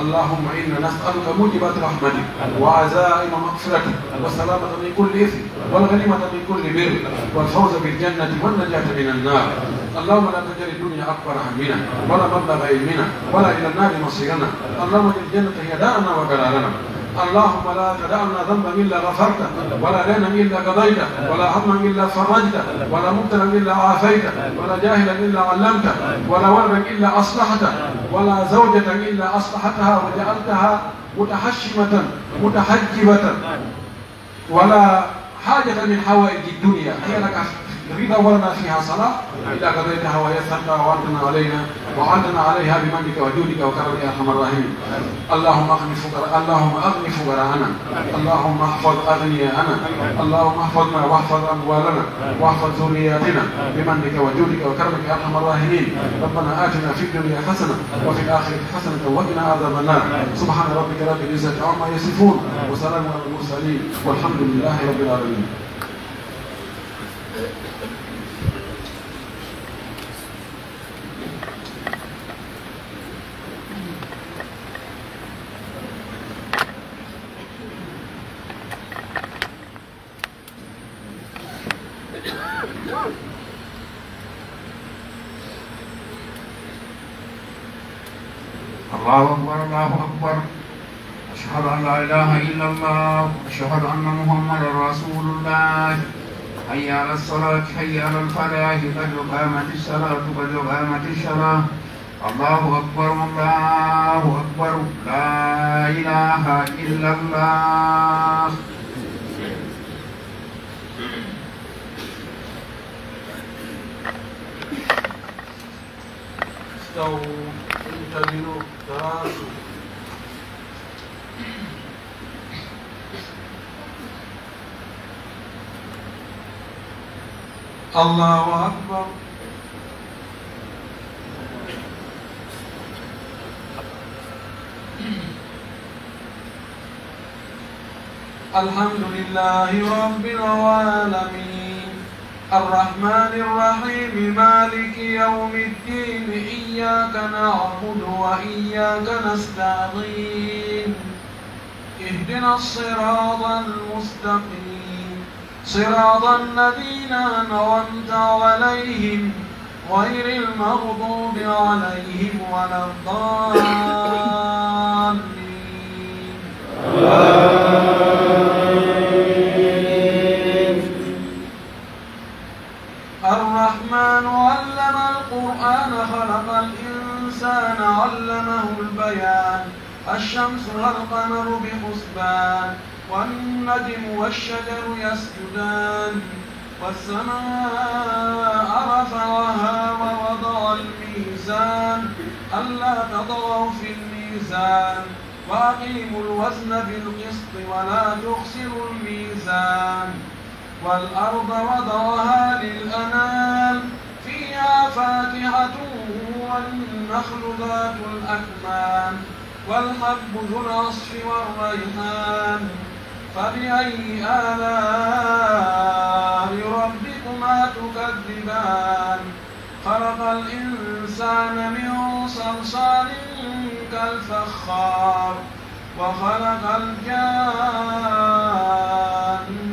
اللهم إنا نسألك موجبات رحمتك وعزائم مغفرتك والسلامة من كل إثم والغنيمة من كل بر والفوز بالجنة والنجاة من النار. اللهم لا تجعل الدنيا أكبر همنا ولا مبلغ علمنا ولا إلى النار مصيرنا. اللهم اجعل الجنة هي دارنا وقرارنا. اللهم لا تدع لنا ذنبا إلا غفرته، ولا دينا إلا قضيته، ولا هما إلا فرجته، ولا مبتلا إلا عافيته، ولا جاهلا إلا علمته، ولا ولدا إلا أصلحته، ولا زوجة إلا أصلحتها وجعلتها متحشمة متحجبة، ولا حاجة من حوائج الدنيا هي لك رضا ولنا فيها صلاح إلا قضيتها ويسرتها وأنت علينا وأنت عليها بمنك وجودك وكرمك يا أرحم الراحمين. اللهم أغن فقراء، اللهم أغن فقراءنا، اللهم احفظ أغنياءنا، اللهم احفظنا واحفظ أموالنا واحفظ ذرياتنا بمنك وجودك وكرمك يا أرحم الراحمين. ربنا آتنا في الدنيا حسنة وفي الآخرة حسنة وقنا عذاب النار. سبحان ربك رب العزة عما يصفون وسلام على المرسلين والحمد لله رب العالمين. الله أكبر، الله أكبر. أشهد أن لا إله إلا الله، أشهد أن محمدا رسول الله. حي على الصلاة، حي على الفلاح، قد قامت الصلاة، قد قامت الصلاة. الله أكبر، الله أكبر، لا إله إلا الله. استووا، اعتدلوا، تراصوا. الله أكبر. الحمد لله رب العالمين. الرحمن الرحيم. مالك يوم الدين. إياك نعبد وإياك نستعين. اهدنا الصراط المستقيم. صراط الذين أنعمت عليهم غير المغضوب عليهم ولا الضالين. الرحمن علم القرآن خلق الإنسان علمه البيان. الشمس والقمر بحسبان. والنجم والشجر يسجدان. والسماء رفعها ووضع الميزان. ألا تطغوا في الميزان. وأقيموا الوزن بالقسط ولا تخسروا الميزان. والأرض وضعها للأنام. فيها فاكهة والنخل ذات الأكمام. والحب ذو العصف والريحان. فبأي آلاء ربكما تكذبان؟ خلق الإنسان من صلصال كالفخار. وخلق الجان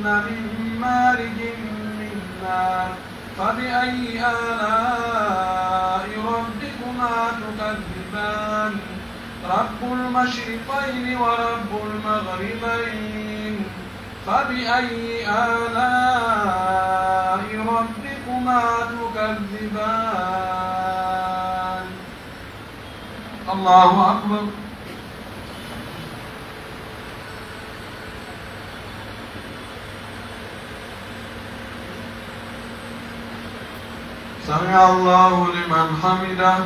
من مارج من نار. فبأي آلاء ربكما تكذبان؟ رب المشرقين ورب المغربين. فبأي آلاء ربكما تكذبان؟ الله أكبر. سمع الله لمن حمده.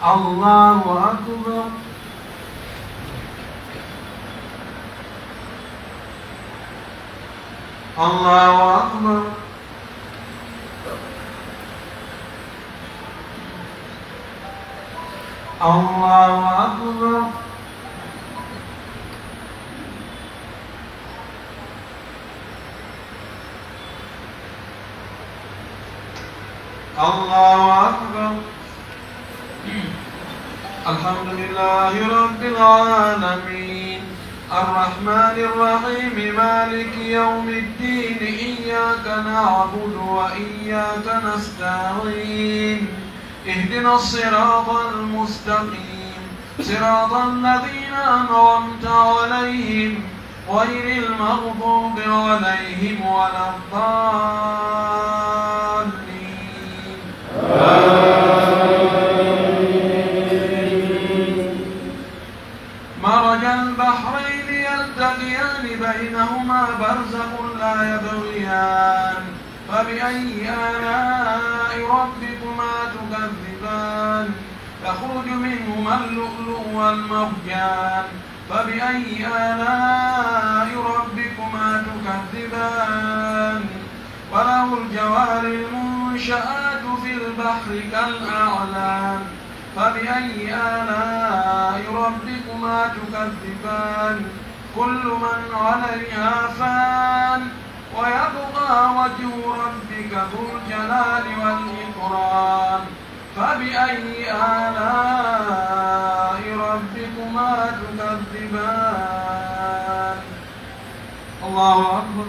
الله أكبر. الله أكبر. الله أكبر. الله أكبر. الحمد لله رب العالمين. الرحمن الرحيم. مالك يوم الدين. إياك نعبد وإياك نستعين. اهدنا الصراط المستقيم. صراط الذين أنعمت عليهم غير المغضوب عليهم ولا الضالين. مرج البحرين يلتقيان بينهما برزخ لا يبغيان. فبأي آلاء ربكما تكذبان؟ يخرج منهما اللؤلؤ والمرجان. فبأي آلاء ربكما تكذبان؟ وله الجوار المنشآت في البحر كالأعلام. فبأي آلاء ربكما تكذبان؟ كل من عليها فان. ويبقى وجه ربك ذو الجلال والإكرام. فبأي آلاء ربكما تكذبان؟ الله أكبر.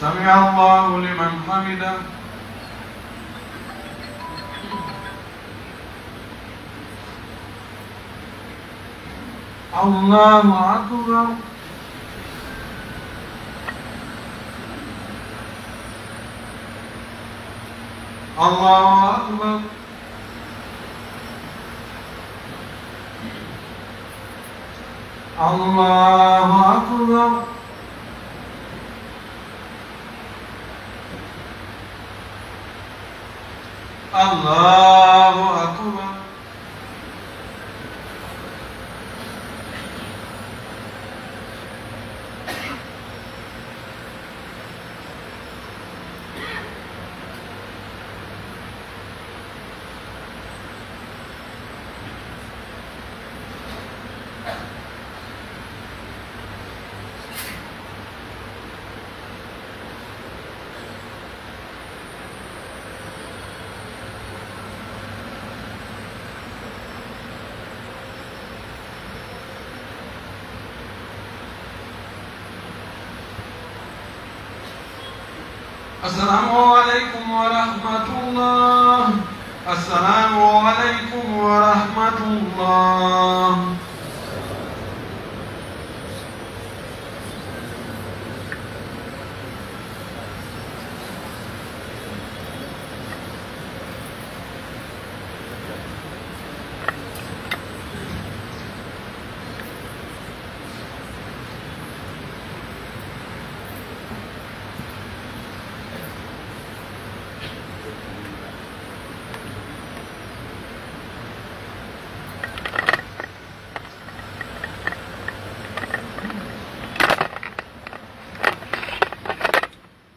سمع الله لمن حمده. الله أكبر. الله أكبر. الله أكبر. الله أكبر. السلام عليكم ورحمة الله. السلام عليكم ورحمة الله.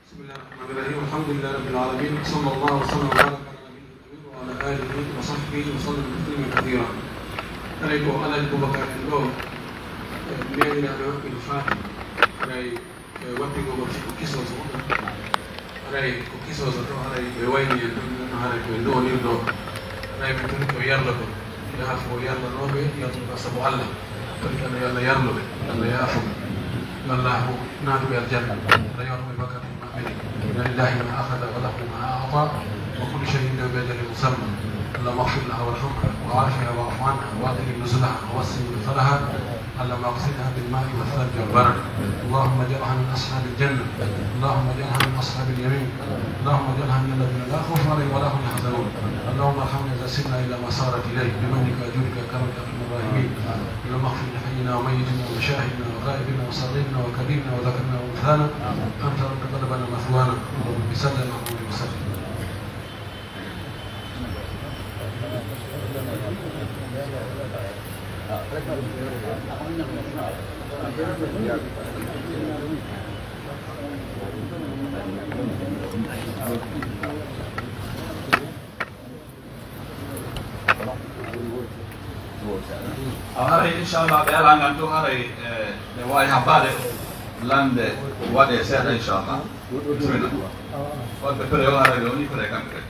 بسم الله الرحمن الرحيم. الحمد لله رب العالمين. صلى الله وسلم وبارك على نبينا محمد وعلى آله وصحبه وسلم تسليما كثيرا. Haray ko Alhaji Bubakar en ɗoo, eh, meeɗiraano min faati. Haray, eh, waɗde ko ko keso so waɗa. Haray ko keso so to, haray ɓe wayni en ɗum, ɗum haray ko e nduwondirɗo. Haray min toni ko yarlagol. Yaafo yarlanooɓe, yarlugol sabu Allah. Toni ko Allah yarluɓe, Allah yaafo. Yo Allah naatu ɓe aljanna. Allah yaafo ɓe bakkaatu. إنا لله ما أخذ وله ما أعطى وكل شيء عنده بأجل مسمى. اللهم اغفر لها وارحمها وعافها واعف عنها وأكرم نزلها ووسع مدخلها. اللهم اغسلها بالماء والثلج والبرد. اللهم اجعلها من أصحاب الجنة. اللهم اجعلها من أصحاب اليمين. اللهم اجعلها من الذين لا خوف عليهم ولا هم يحزنون. اللهم ارحمنا إذا سرنا إلى ما صارت إليه بمنك وجودك وكرمك يا أرحم الراحمين. اللهم اغفر لحينا وميتنا وشاهدنا وغائبنا وصغيرنا وكبيرنا وذكرنا وأنثانا. أنت رب قلبنا مثوانا. اللهم صل على محمد وسلم. Awa haray, inchallah, ɓe alaa ngan to haray, eh, ɓe waawi habbaade, lande waɗee seeɗa, inchallah. Bisimilla. Wonɓe prêt o, haray ɓe woni prêt kamɓe kadi.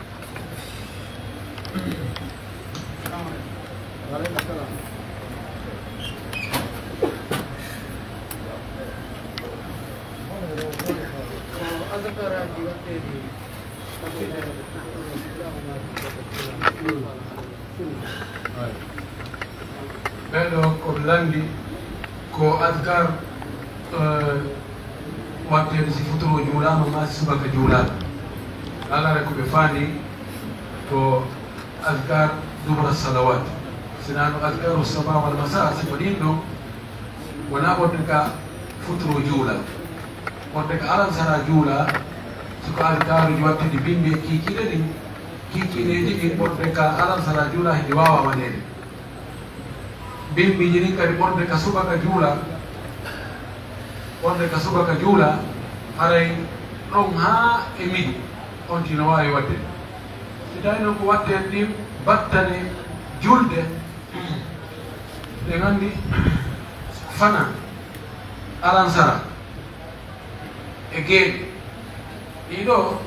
Ɓee ɗoo ko ɓe lanndi ko adkar, eh, waɗteeɗo si futuro juulaama maa si subaka juulaama. Alaa ko ɓe faandi ko adkar dubura salawat. Sinaa no adkaru saba wal masa, si ko ɗin ɗon, wonaa ɓurde ka futuro juula. Ɓurde ka alansara juula, si ko adkaruuji waɗtude bimbi e kiikiiɗe ɗin, kiikiiɗeeji ɗin ɓurde ka alansara juula, hiɗi waawa waɗeede. Bimbiiji ɗin kadi ɓurde ka subaka juula, ɓurde ka subaka juula, haray ɗon haa e midi, on tigi no waawi waɗde. Si tawii non ko waɗtee ɗin battane julde, ɗen anndi fana alansara e geeɗe. Ɗii ɗoo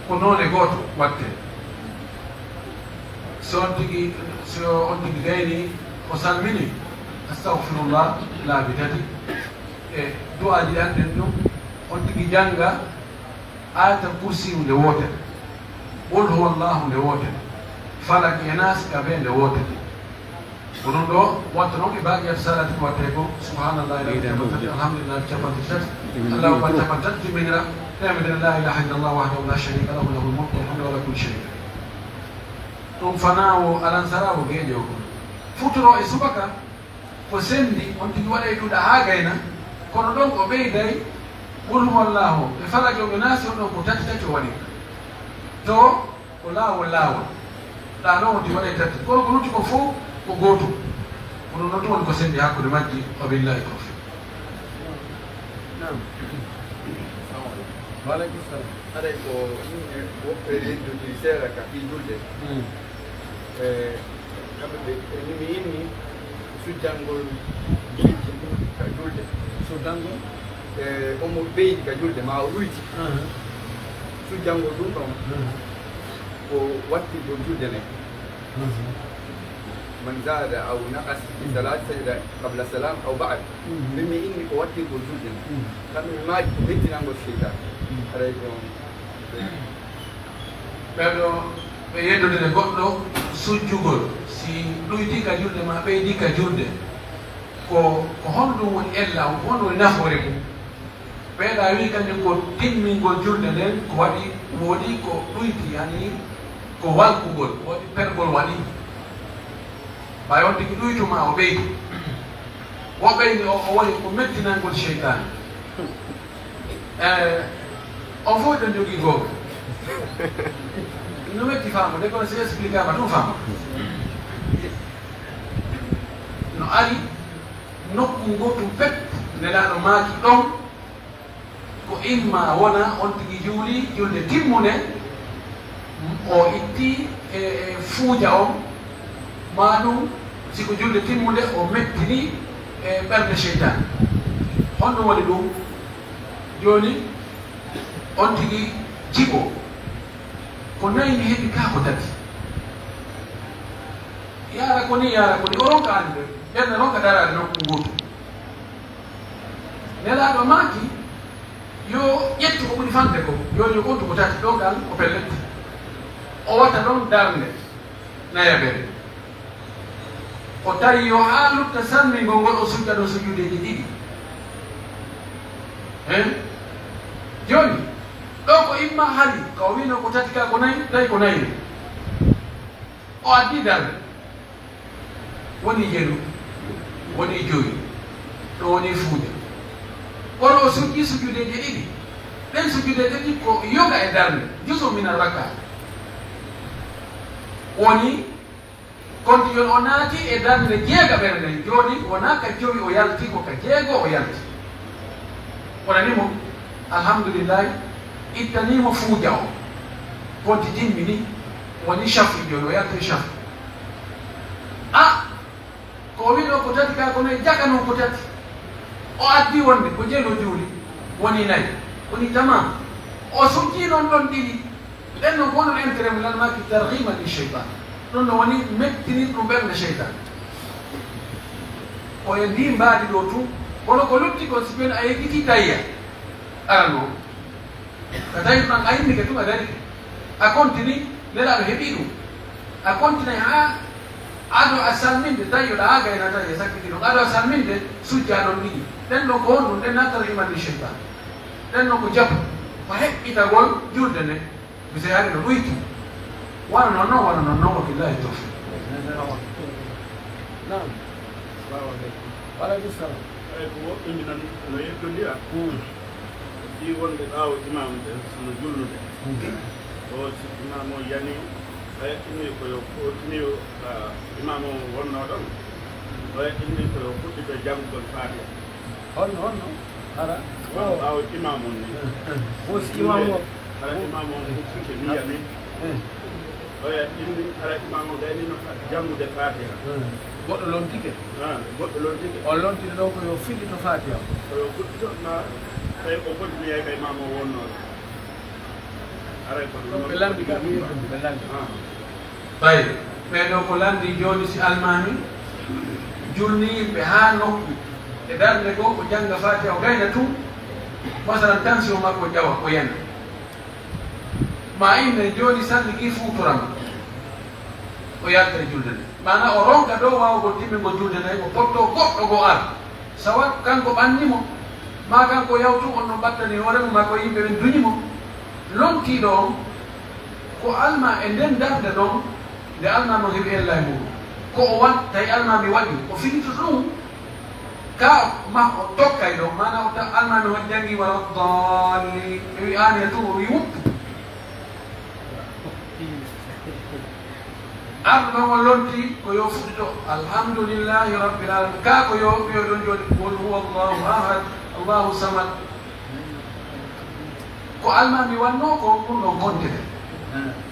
ko noone gooto waɗtee. So on tigi, so on tigi gaynii, o salminii, astagfirullah laabi tati. E du'aaji ɗi annden ɗum, on tigi jannga Ayatal Kursiyu nde wootere, Qul huwallahu nde wootere, Falaq e Naas ka bee nde wootere. Ko ɗum ɗoo watta non e baaqiyatu saalaati ko wattee ko, subhanallahi capanɗe tati, alhamdulillahi capanɗe tati, Allahu akbar capanɗe tati, timminira teemedere, la ilaha illallah wahdahu la sharika lahu, lahul mulku wa lahul hamdu ala kulli shay'in. Ɗum fanaa wo alansara wo geeƴe o kon. Futuro e subaka ko senndi, on tigi waɗay ɗuuɗa haa gayna, kono ɗon o ɓeyday Qul huwallahu e Falaq e Naas, on ɗon ko tati tati o waɗi. To Ko laawol, laawol. Ɗaa non wonti waɗay tati. Kono ko lutti ko fow ko gootum. Kono non tun woni ko senndi hakkunde majji. Wa billahi tawfiq. Naam. Wa aleykum salaam. Haray ko yimɓe woɓɓe yeddodiri seeɗa ka fii julde. Mm. E, kamɓe ɓe, e, ni mi inni sujjangol ka julde. Sujjangol? E, omo ɓeydi ka julde, ma o ɗuyti. Aha. Sujjangol ɗum ɗon. Aha. Ko wattirgol julde nden. Mhm. Man zada aw naqas fi salati sajada qabla salam aw ba'd. Mhm. Min mi inni ko wattirgol julde nden. Mhm. Kamɓe mi maaki ko mettinangol seytaane. Mhm. Haray ko ɓe ɗo ɓe yeddodire goɗɗo sujjugol, si ɗuytii ka julde maa ɓeydii ka julde, ko, ko honɗum woni ella on, ko honɗum woni nafoore mum? Ɓeyɗaa wi'i kanjum ko timmingol julde nden, ko waɗi, wooɗi ko ɗuyti, yani ko walkugol, wooɗi pergol waɗi. Ɓay on tigi ɗuytu maa o ɓeydi. Wo ɓeydi o, o woni ko mettinangol seytaane. Eh, on fof ɗon jogii goonga. No metti faamude, kono si expliquaama ɗum faama. No ari nokku ngootu pep, Nelaaɗo maaki ɗon, ko imma wona on tigi juuli julde timmunde, o itti e, e fuuja on, maa ɗum si ko julde timmunde o mettini e ɓernde seytaane. Honɗum waɗi ɗum? Jooni on tigi jiɓo, ko nayi mi heɓi kaa ko tati. Yaara ko ni, yaara ko ni, o ronka annde, ɓernde ronka daraade nokku ngootu. Nelaaɗo maaki, yo ƴettu ko ɓuri famɗude ko, yo, yo ɓontu ko tati, ɗon kan ko pellet. O watta ɗon darnde nayaɓere. O tawi yo haa lutta salmingol ngol, o sujja ɗon sujuudeeji ɗiɗi. Hein? Jooni, ɗo ko imma hari, ka o wiino ko tati ka ko nayi, tawi ko nayi. O addi darnde. Woni jelu, woni jowi, ɗo woni fuuja. Kono o sujji sujudeeje ɗiɗi. Ɗen sujudeeje ɗiɗi ko yoga e darnde, juzu min al-raka. Woni, konti yon o naati e darnde jeegaɓere nden, jooni wonaa ka jowi o yalti, ko ka jeego o yalti. Wonani mo, alhamdulillahi, ittanii mo fuuja o. Konti timmini, woni shafi jooni, o yalti shafi. A, ko o wiɗo ko tati ka, kono e jaka non ko tati. O addi wonde ko jelo juuli, woni nayi, woni tamam. O sujji non ɗon ɗiɗi. Ɓen no wonno intérêt mum, lan maaki targhiman li shaytan. Ɗum no woni mettinir ɗum ɓernde shaytan. Ko e ndi mbaadi ɗo tun, kono ko lutti kon si ɓen a yejjiti tayya. Arano. Ka tawi ɗum a yinnike tun a dari. A kontini, Nelaaɗo heɓii ɗum. A kontinay haa ado a salminde, tawi yo ɗaa gaynata e sakkiti ɗum. Ado a salminde, sujjaa ɗon ɗiɗi. Ɗen ɗon ko honɗum? Ɗen nattata iman ni sheytan. Ɗen ɗon ko jabu. Ko heɓɓitagol julde nden. Mi sey hari no ɗuyti. Wano non non, wano non non, wa billahi tawfiq. Naam. Salamu aleykum. Wa aleykum salam. Eey, ko woɗɗude non no yeddondira. Hmm. Fii wonɓe ɓaawo imaamu ɓen, so no julnude. Hmm. O, si imaamu o yani, o yaɓɓinii ko yo, ko tini o, ah, imaamu o wonnoo ɗon. O yaɓɓinii ko yo fuɗɗito janngugol Faatiha. Honno, honno? Hara? Ɓaawo, ɓaawo imaamu on ni. Eh, eh. Wo si imaamu o. Hara imaamu on fuɗɗike niya ni. Eh. Oya inni, hara imaamu on gayni no fa-, janngude Faatiha. Eh. Goɗɗo lontike? Ah, goɗɗo lontike. O lontike ɗo ko yo fillito Faatiha. Ko yo fuɗɗito ma, tawi o foti niya ka imaamu o wonnoo. Haray ko ɗum ɓe lanndi ka, ɓe lanndi. Ah. Ɓay, ɓee ɗoo ko lanndii jooni, si almaami julnii yimɓe haa nokku, e darnde goo, o jannga Faatiha, o gayna tun, masalan, tension makko ƴawa, o yana. Maa inne jooni salli kii fuuturam, o yalta e julde nde. Maanaa o ronka dow waawugol timmingol julde nde, o pottoo goɗɗo goo ara. Sawa kanko ɓanni mo, maa kanko yawtu on no ɓattani hoore mum, maa ko yimɓe ɓen duñi mo. Lontiiɗo on, ko almaa e nden darnde ɗon, nde almaa non heɓi ella e muɗum. Ko o waɗ-, tawi almaami waɗi, o fillitoto ɗum, ka ma o tokkay ɗon, maanaa o ta-, almaami on janngi wala daalliin, ɓe wi'i aamiin tun, o wi'i wuttu. Arɗo ɗon on lontii ko yo fuɗɗito, alhamdulillahi rabbil alamin. Kaa ko yo ɓiyo ɗon jooni, qul huwa allahu ahad, allahu samad. Ko almaami wannoo ko ɗum ɗon kontete.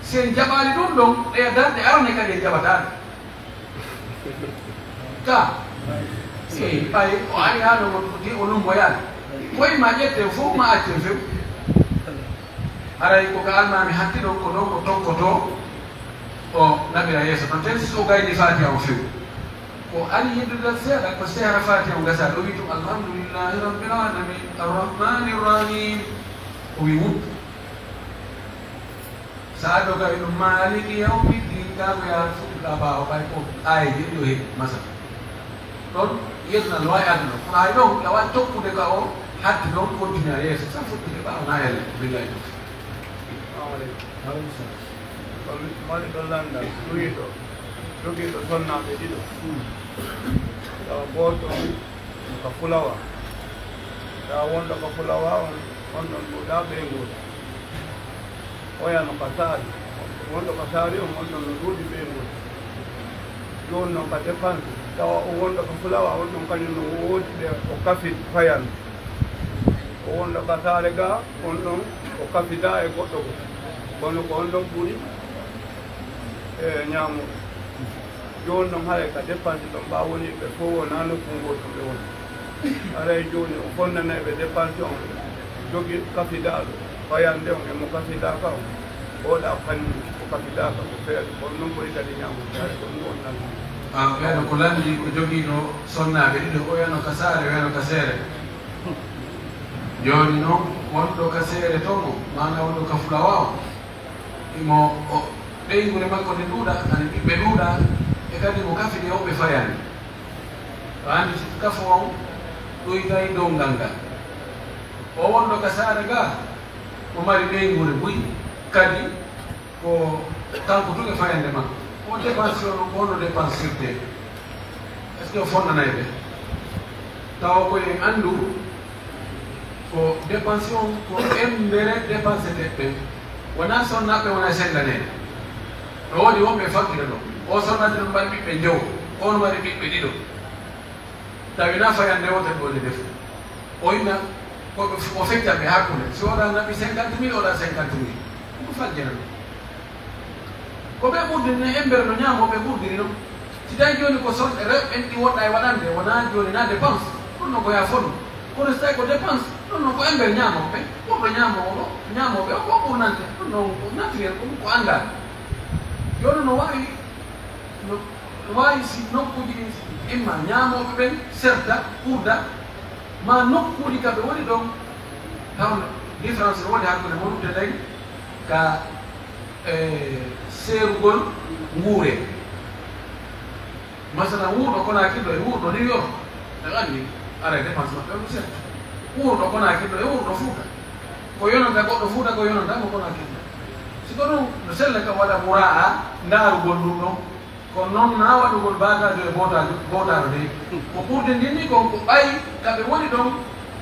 Si en jaɓaali ɗum ɗon, ɗe darɗe arane kadi en jaɓataani. Ka, si ɓay o ari haa ɗo, o lumboyaali. Ko imma ƴetten fow, ma accen few. Haray ko ka almaami hatti ɗon, ko ɗon o tokkotoo, o naɓira yeeso ton. Ten si o gayni Faatiha on few. Ko ari yeddude seeɗa, ko sehra Faatiha on gasa, o wi'i tun, "Alhamdulillahi Rabbil Alamin, Arrahmani Rahim." O wi'i wuttu. Sa addo ka e ɗum, "Maliki yawmiddin," ka ko yaa fuɗɗi ka ɓaawo, ɓay ko aayeeje ɗiɗo heɓi, masala. Ɗon, yeddunal no waawi addude. Kono hay ɗon, ka waawi tokkude ka o hatti ɗon, continue yeeso, sa fuɗɗike ɓaawo, na yalla. Billahi tawfiq. Salamu aleykum. Wa aleykum salam. Ko mi mari ɗo lanndal, ɗuwiɗo, jogiiɗo sonnaaɓe ɗiɗo. Hmm. Tawa gooto on no ka fulawa. Tawa wonɗo ka fulawa on, on ɗon ɗuuɗaa ɓeynguure. Oya no ka saari. Wonɗo ka saari on, on ɗon no ɗuuɗi ɓeynguure. Jooni non ka dépense, tawa on wonɗo ka fulawa, on ɗon kañum no woodi ɗe o kafi fayande. O wonɗo ka saare ga, on ɗon o kafidaa e goɗɗo goo. Kono ko on ɗon ɓuri, e, ñaamude. Jooni non haray ka dépense ɗon, ɓaa woni ɓe fow wonaa nokku ngootu ɓe woni. Haray jooni o fonnanay ɓe dépense on, jogi kafidaaɗo, fayande on e mo kafidaaka on. Oɗa kañum o kafidaaka ko feere, kono non ɓuri kadi ñaamude, haray ko ɗum woni nan. Ah, ɓeeɗo ko lanndii ko jogiiɗo sonnaaɓe ɗiɗo, oya no ka saare, oya no ka seere. Jooni non, wonɗo ka seere ton o, maanaa wonɗo ka fulawa o, imo o, ɓeynguure makko nde ɗuuɗa, ani ɓiɓɓe ɗuuɗa, e kadi mo kafidi heewɓe fayande. O anndi si kafo on ɗoytay dow ngal ngal. O wonɗo ka saare ga, o mari ɓeynguure buy, kadi ko kanko tun e fayande makko. On dépense on, ko honno dépensirtee? Est-ce que o fonnanay ɓe? Tawa ko en anndu ko dépense on, ko embere dépense teɓɓe. Wonaa sonnaaɓe, wonaa senndaneeɓe. No woodi wonɓe e fakkira ɗo. O sonnaajo no mari ɓiɓɓe njowo, o no mari ɓiɓɓe ɗiɗo. Tawi na fayande wote ɗo nde defu. O inna, ko ɓe f-, o fecca ɓe hakkunde. Si oɗa naɓi cinquante mille, oɗa cinquante mille. Ɗum ko faljinande. Ko ɓe ɓurdiri ne embere no ñaamoo ɓe ɓurdiri non. Si tawi jooni ko son-, rewɓe ɓen ɗi woɗɗa e waɗande, wonaa jooni na dépense. Ɗum no ko yaa fonu. Kono si tawi ko dépense, ɗum no ko embere ñaamoo ɓe. Ɓurɗo ñaamoo o ɗo, ñaamoo ɓe o ko ɓurnante. Ɗum no ko naturel, ɗum ko anngal. Jooni no waawi, no, no waawi si nokkuuji ɗin imma ñaamooɓe ɓen serta, ɓurda, ma nokkuuji ka ɓe woni ɗon, taw différence no woni hakkunde mon te ley ka E seerugol nguure. Masalan, wuurɗo Konaakiri ɗo e wuurɗo New York, en anndi aray dépense maɓɓe on seeɗa. Wuurɗo Konaakiri ɗo e wuurɗo Fuuta, ko yonanta goɗɗo Fuuta, ko yonanta mo Konaakiri ɗo. Si ko ɗum, no sella ka waɗa muraa'a ndaarugol ɗum ɗon. Kono non, naa waɗugol baataajo e bootaajo, bootaajo dey. Ko ɓurde ndin ni kon, ko ɓay ka ɓe woni ɗon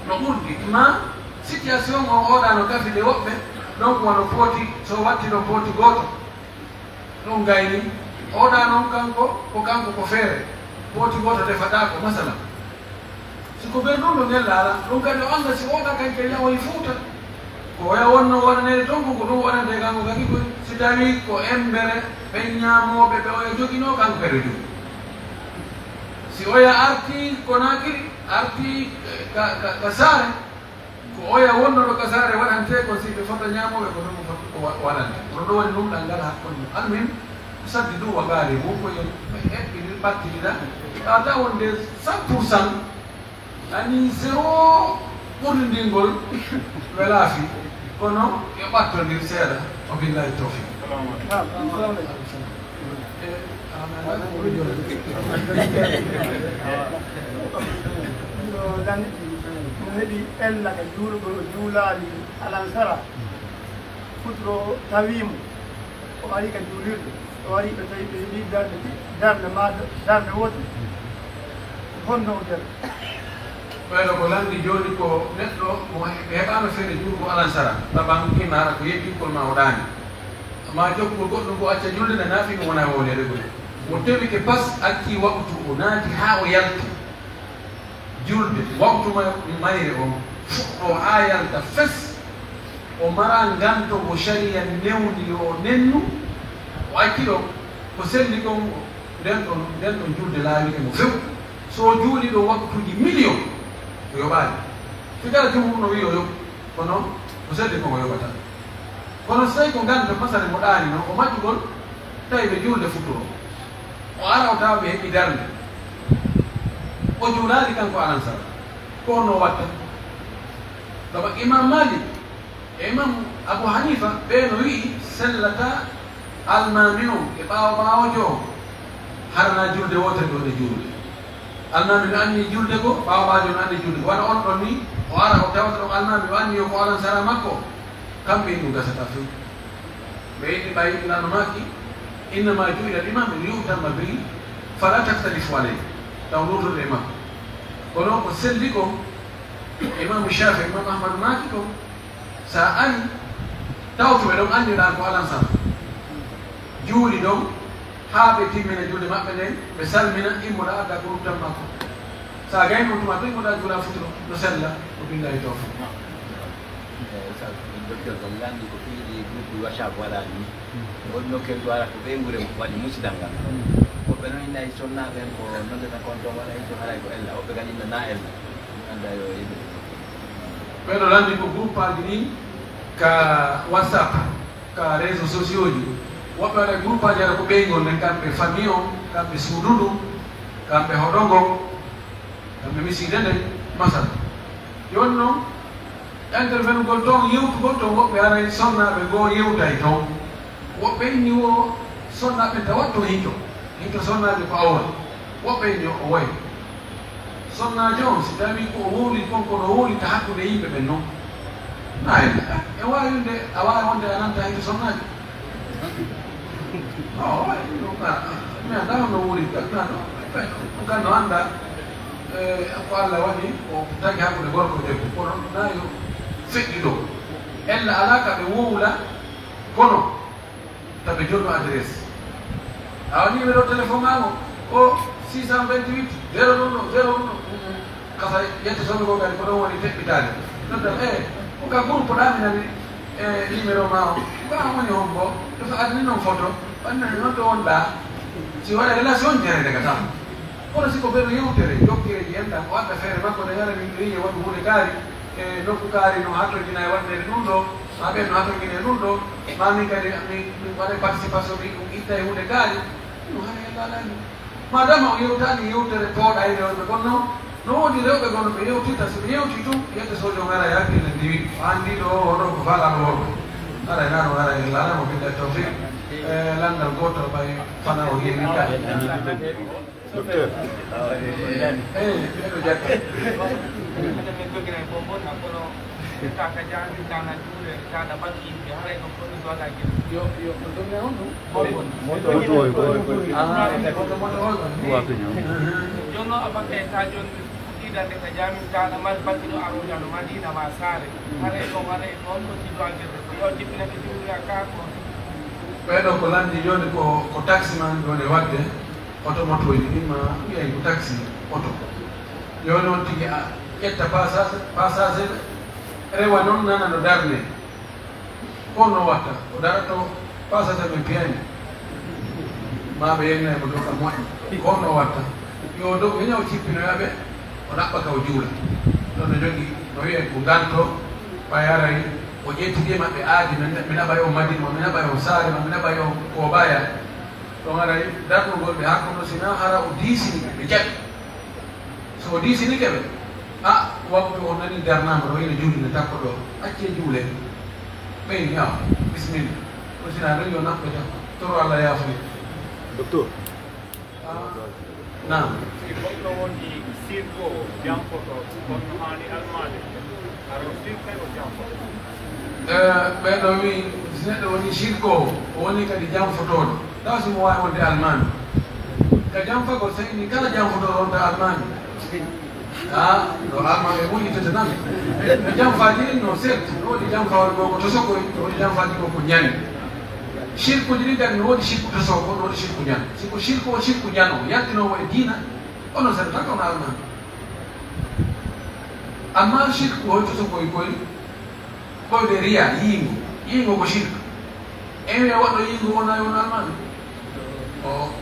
no ɓurdi. Ma situation on oɗa no kafi e woɓɓe, donc wano pooti, so watti ɗon pooti gooto. Ɗum gayni, oɗa non kanko, ko kanko ko feere. Pooti gooto defataako, masala. Si ko ɓen ɗum ɗo ngella alaa, ɗum kadi o annda si oɗa kankella woni Fuuta. Ko oya wonno waɗaneede ton, ko ko ɗum waɗante kanko kadi koy. Si tawii ko embere ɓen ñaamooɓe ɓe oya joginoo, kanko kadi o jogii. Si oya artii Konaakiri, artii ka, ka, ka saare, ko oya wonno ɗo ka saare waɗantee kon, si ɓe fota ñaamooɓe, ko ɗum o fota o wa-, waɗante. Kono ɗum woni ɗum ɗanngal hakkunde mum. Almuhim, saddidu wa qaaribu, ko yo ɓe eɓɓinir, ɓattindira. Tawata wonde cent pour cent, ani zéro ɓurndingol welaa fii, kono yo ɓattondir seeɗa. Wa billahi tawfiq. Naam, assalamu aleykum. Eh, no lannditi, no heɓi ella ka juulugol, o juulaali alansara, futuro tawii mo. O ari ka juulirde, o ari ɓe tawi ɓe heɓii darnde ɗi-, darnde maa darnde wootere. Ko honno o jari? Ɓayno ko lanndi jooni ko neɗɗo mo he-, ɓe heɓaano feere juulugol alansara, ɓaɓan inna hara ko yeddingol maa o ɗaani. Ammaa jokkugol goɗɗum ko acca julde nde naafii ɗum wonaa wowleede gure. Mo tewike pas accii waqtu o naati haa o yalti. Julde, waqtu ma-, mayre on fuɗɗoo haa yalta fes, o maraa nganto mo sharia newni yo o nennu, o acci ɗon, ko selli kon, nden ɗon, nden ɗon julde laawike mo few. So o juulii ɗon waqtuuji miliyon, o yoɓaali. Fii kala jumhur no wi'i o yoɓu, kono ko selli kon o yoɓataa. Kono si tawii ko nganto masala mo ɗaani non, o majjugol, tawi ɓe juulde futuro. O ara o tawa ɓe heɓi darnde. O juulaali kanko alansara. Ko honno o watta? Sabu Imam Malik e Imam Abu Hanifa, ɓee no wi'i sellataa almaami on e ɓaawo ɓaawojo on, hara naa julde wootere ɗon e juulde. Almaami no anni julde goo, ɓaawo ɓaawojo no anni julde goo. Wano on ɗon ni, o ara o tawata ɗon almaami, o anni yo ko alansara makko. Kamɓe ɗum gasataa few. Ɓe yiɗi ɓay Laano maaki, "Innama ju'ila al-imamu li yu'tamma bihi, fala takhtalifu alayhi." Taw luutude e makko. Kono ko selli ko Imaamu Shaafi'i, Imaamu Ahmadu maaki ko, sa ari, tawtuɓe ɗon anndiraa ko alansara. Juuli ɗon, haa ɓe timmina julde maɓɓe nden, ɓe salmina, immoɗaa addaa ko ruttan makko. Sa gayni on tuma, to immoɗaa juula futuro, no sella, ko billahi tawfiq. Eh, Oustaz, docteur, ko lanndi ko fii ɗi groupe WhatsApp waɗaani. On nokkel ɗo ara ko ɓeynguure waɗi musidal ngal. Woɓɓe noon ina e sonnaaɓe en ko noddata kon toon waɗa heen so haray ko ella. Woɓɓe kadi ina naa ella. Mi anndaa yo yimɓe. Ɓeɗo lanndi ko groupe aji ɗi ka WhatsApp, ka réseaux sociaux ji. Woɓɓe waɗa groupe aji ara ko ɓeyngol nden, kamɓe famille on, kamɓe suudu ndun, kamɓe hoɗo ngon, kamɓe misiide nden, masal. Jooni noon, intervenugol toon, yewtugol toon, woɓɓe haray sonnaaɓe goo yewtay toon. Woɓɓe inni wo sonnaaɓe tawat toon hito, hito sonnaaɓe ko awra. Woɓɓe inni o wayi. Sonnaajo on, si tawii ko o wowlii kon, kono o wowlita hakkunde yimɓe ɓen non. Nayi, e waawi wonde, a waawi wonde a nanta hito sonnaajo. No, o wayi, ɗum ka, mi anndaa no wowlita, na, no, ɗum ka no anndaa, eh, ko Alla waɗi, o tagi hakkunde gorko e debbo, kono na yo feƴƴu ɗo. Ella alaa ka ɓe wowla, kono taɓe jonno adresse. A woni numéro téléphone maa o, o six cent vingt-huit, zéro ɗum ɗo, zéro ɗum ɗo. Mm, mm. Kasa yette sonnugol kadi ko ɗon woni feƴƴitaade. Nodda, eh, ko ka groupe ɗa mi nani, eh, numéro maa o. Ko an woni hombo? Ko so adni non photo, ɓanna non to wonɗa. Si waɗa relation jere daga tan. Kono si ko ɓeɗo yewtere, jokkireeji enɗan, o adda feere makko, nde yara min ɗo yiye waɗu huunde kaari, e nokku kaari no hatojina e waɗneede ɗum ɗo, maa ɓen no hatojina e ɗum ɗo, maa min kadi min, min waɗa participation, min ɗum itta e huunde kaari, ɗum hara e laalani. Madama o yewtaani yewtere pooɗayde on ɓe, kono non, no woodi rewɓe gonno ɓe yewtirta, si ɓe yewti tun, yedde sojo ngara e hakkille ndiwi, o anndi ɗo, o ɗo ko faalaaɗo worɓe. Haray naa ɗum, haray Alla alaa mo billahi tawfiq. E lanndal gootol ɓay fana o yeewi ka. Docteur. Eey, ɓe ɗo jatta. Taa ka jaabi, taa na juule, taa na baki yimɓe, haray ko foti doga gel. Yo, yo, ko doga on ɗum? Moto, moto, moto. Ah, moto, moto on ɗum. Wa ko ñaw. Jonno a bakkay taa jonni. Fuɗɗiidande ka jaamin, taa na mari bakkiɗo aroyano Madiina maa saare. Haray ko waɗay ɗon ko siddo agirde, ko yo jippinande juulira kaa ko. Ɓee ɗoo ko lanndi jooni ko, ko taximan woni waɗde oto motooji ɗin, ma wi'ay ko taxi oto. Jooni on tigi a ƴetta passager, passager rewa non nana no darnee. Ko no watta, o darato passager ɓe piyani. Ma ɓe yennay mo dow ka moƴƴi. Ko no watta. Yo dow, ina o cippinoya ɓe, o ɗaɓɓa ka o juula. Ɗon no jogii, no wi'ay ko nganto, ɓay aray, o ƴetti ɗi maɓɓe aadi, min, min aɓay on Madiina, min aɓay on saare, min aɓay on Koobaya. Ɗon aray, darnugol ɓe hakkunde, si na hara o diisini ɓe, ɓe jaɓi. So o diisinike ɓe, a, waktu o nani darnaama ɗo, ina juulde takko ɗo, accee juule. Ɓeyni, awa, bisimilla. Ko sinaa ɗon yo naɓɓe tan. Toro Alla yaafuye. Docteur. Ah, naam. Si goɗɗo woni sirko, janfoto, kono haani almaade. Hara o sirkay o janfoto. Eh, ɓen ɗon wi'i, si neɗɗo woni sirkoowo, o woni kadi janfotooɗo, tawa si mo waawi wonde almaami. Ka janfagol, sey ni kala janfotooɗo wonta almaami. Ah, no almaami e woni tete nan. No janfaaji ɗin no, certes, no woodi janfaawol goo ko tosokoy, no woodi janfaaji goo ko ñani. Sirkuuji ɗin kadi no woodi sirku tosoowo, no woodi sirku ñan. Si ko sirku o sirku ñan o, yaltinoowo e diina, onon sen tan kono almaami. Amma sirku o tosokoy koy, Koyɗe riya, yiingo. Yiingo ko shirk. En wi'a waɗɗo yiingo wona, wona almaami. O,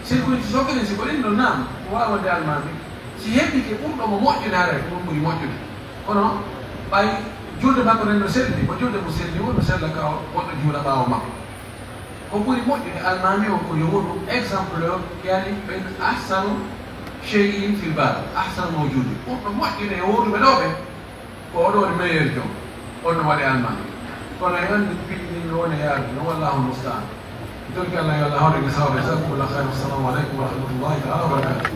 sirkuuji sokkiɗin, si ko ɗin ɗon, naam, ko waawi wonde almaami. Si heɓike ɓurɗo mo moƴƴude haray, ko ɗum ɓuri moƴƴude. Kono ɓay julde makko nden no selli, ko julde mo selli won no sella ka o, goɗɗo juula ɓaawo makko. Ko ɓuri moƴƴude almaami on ko yo wonu exemplaire, yani ɓen ahsanu shay'in fil bab, ahsanu mawjudin. Ɓurɗo moƴƴude e wooduɓe ɗoo ɓen, ko oɗo woni meilleur jom, on no waɗi almaami. Kono en anndi piiji ɗin no woni yaade, no wallahu musta'an. Mi torki Allah yo Allah hawre nde sawre, jazakumullahu khairan, wassalamu alaikum warahmatullahi ta'ala wabarakatuh.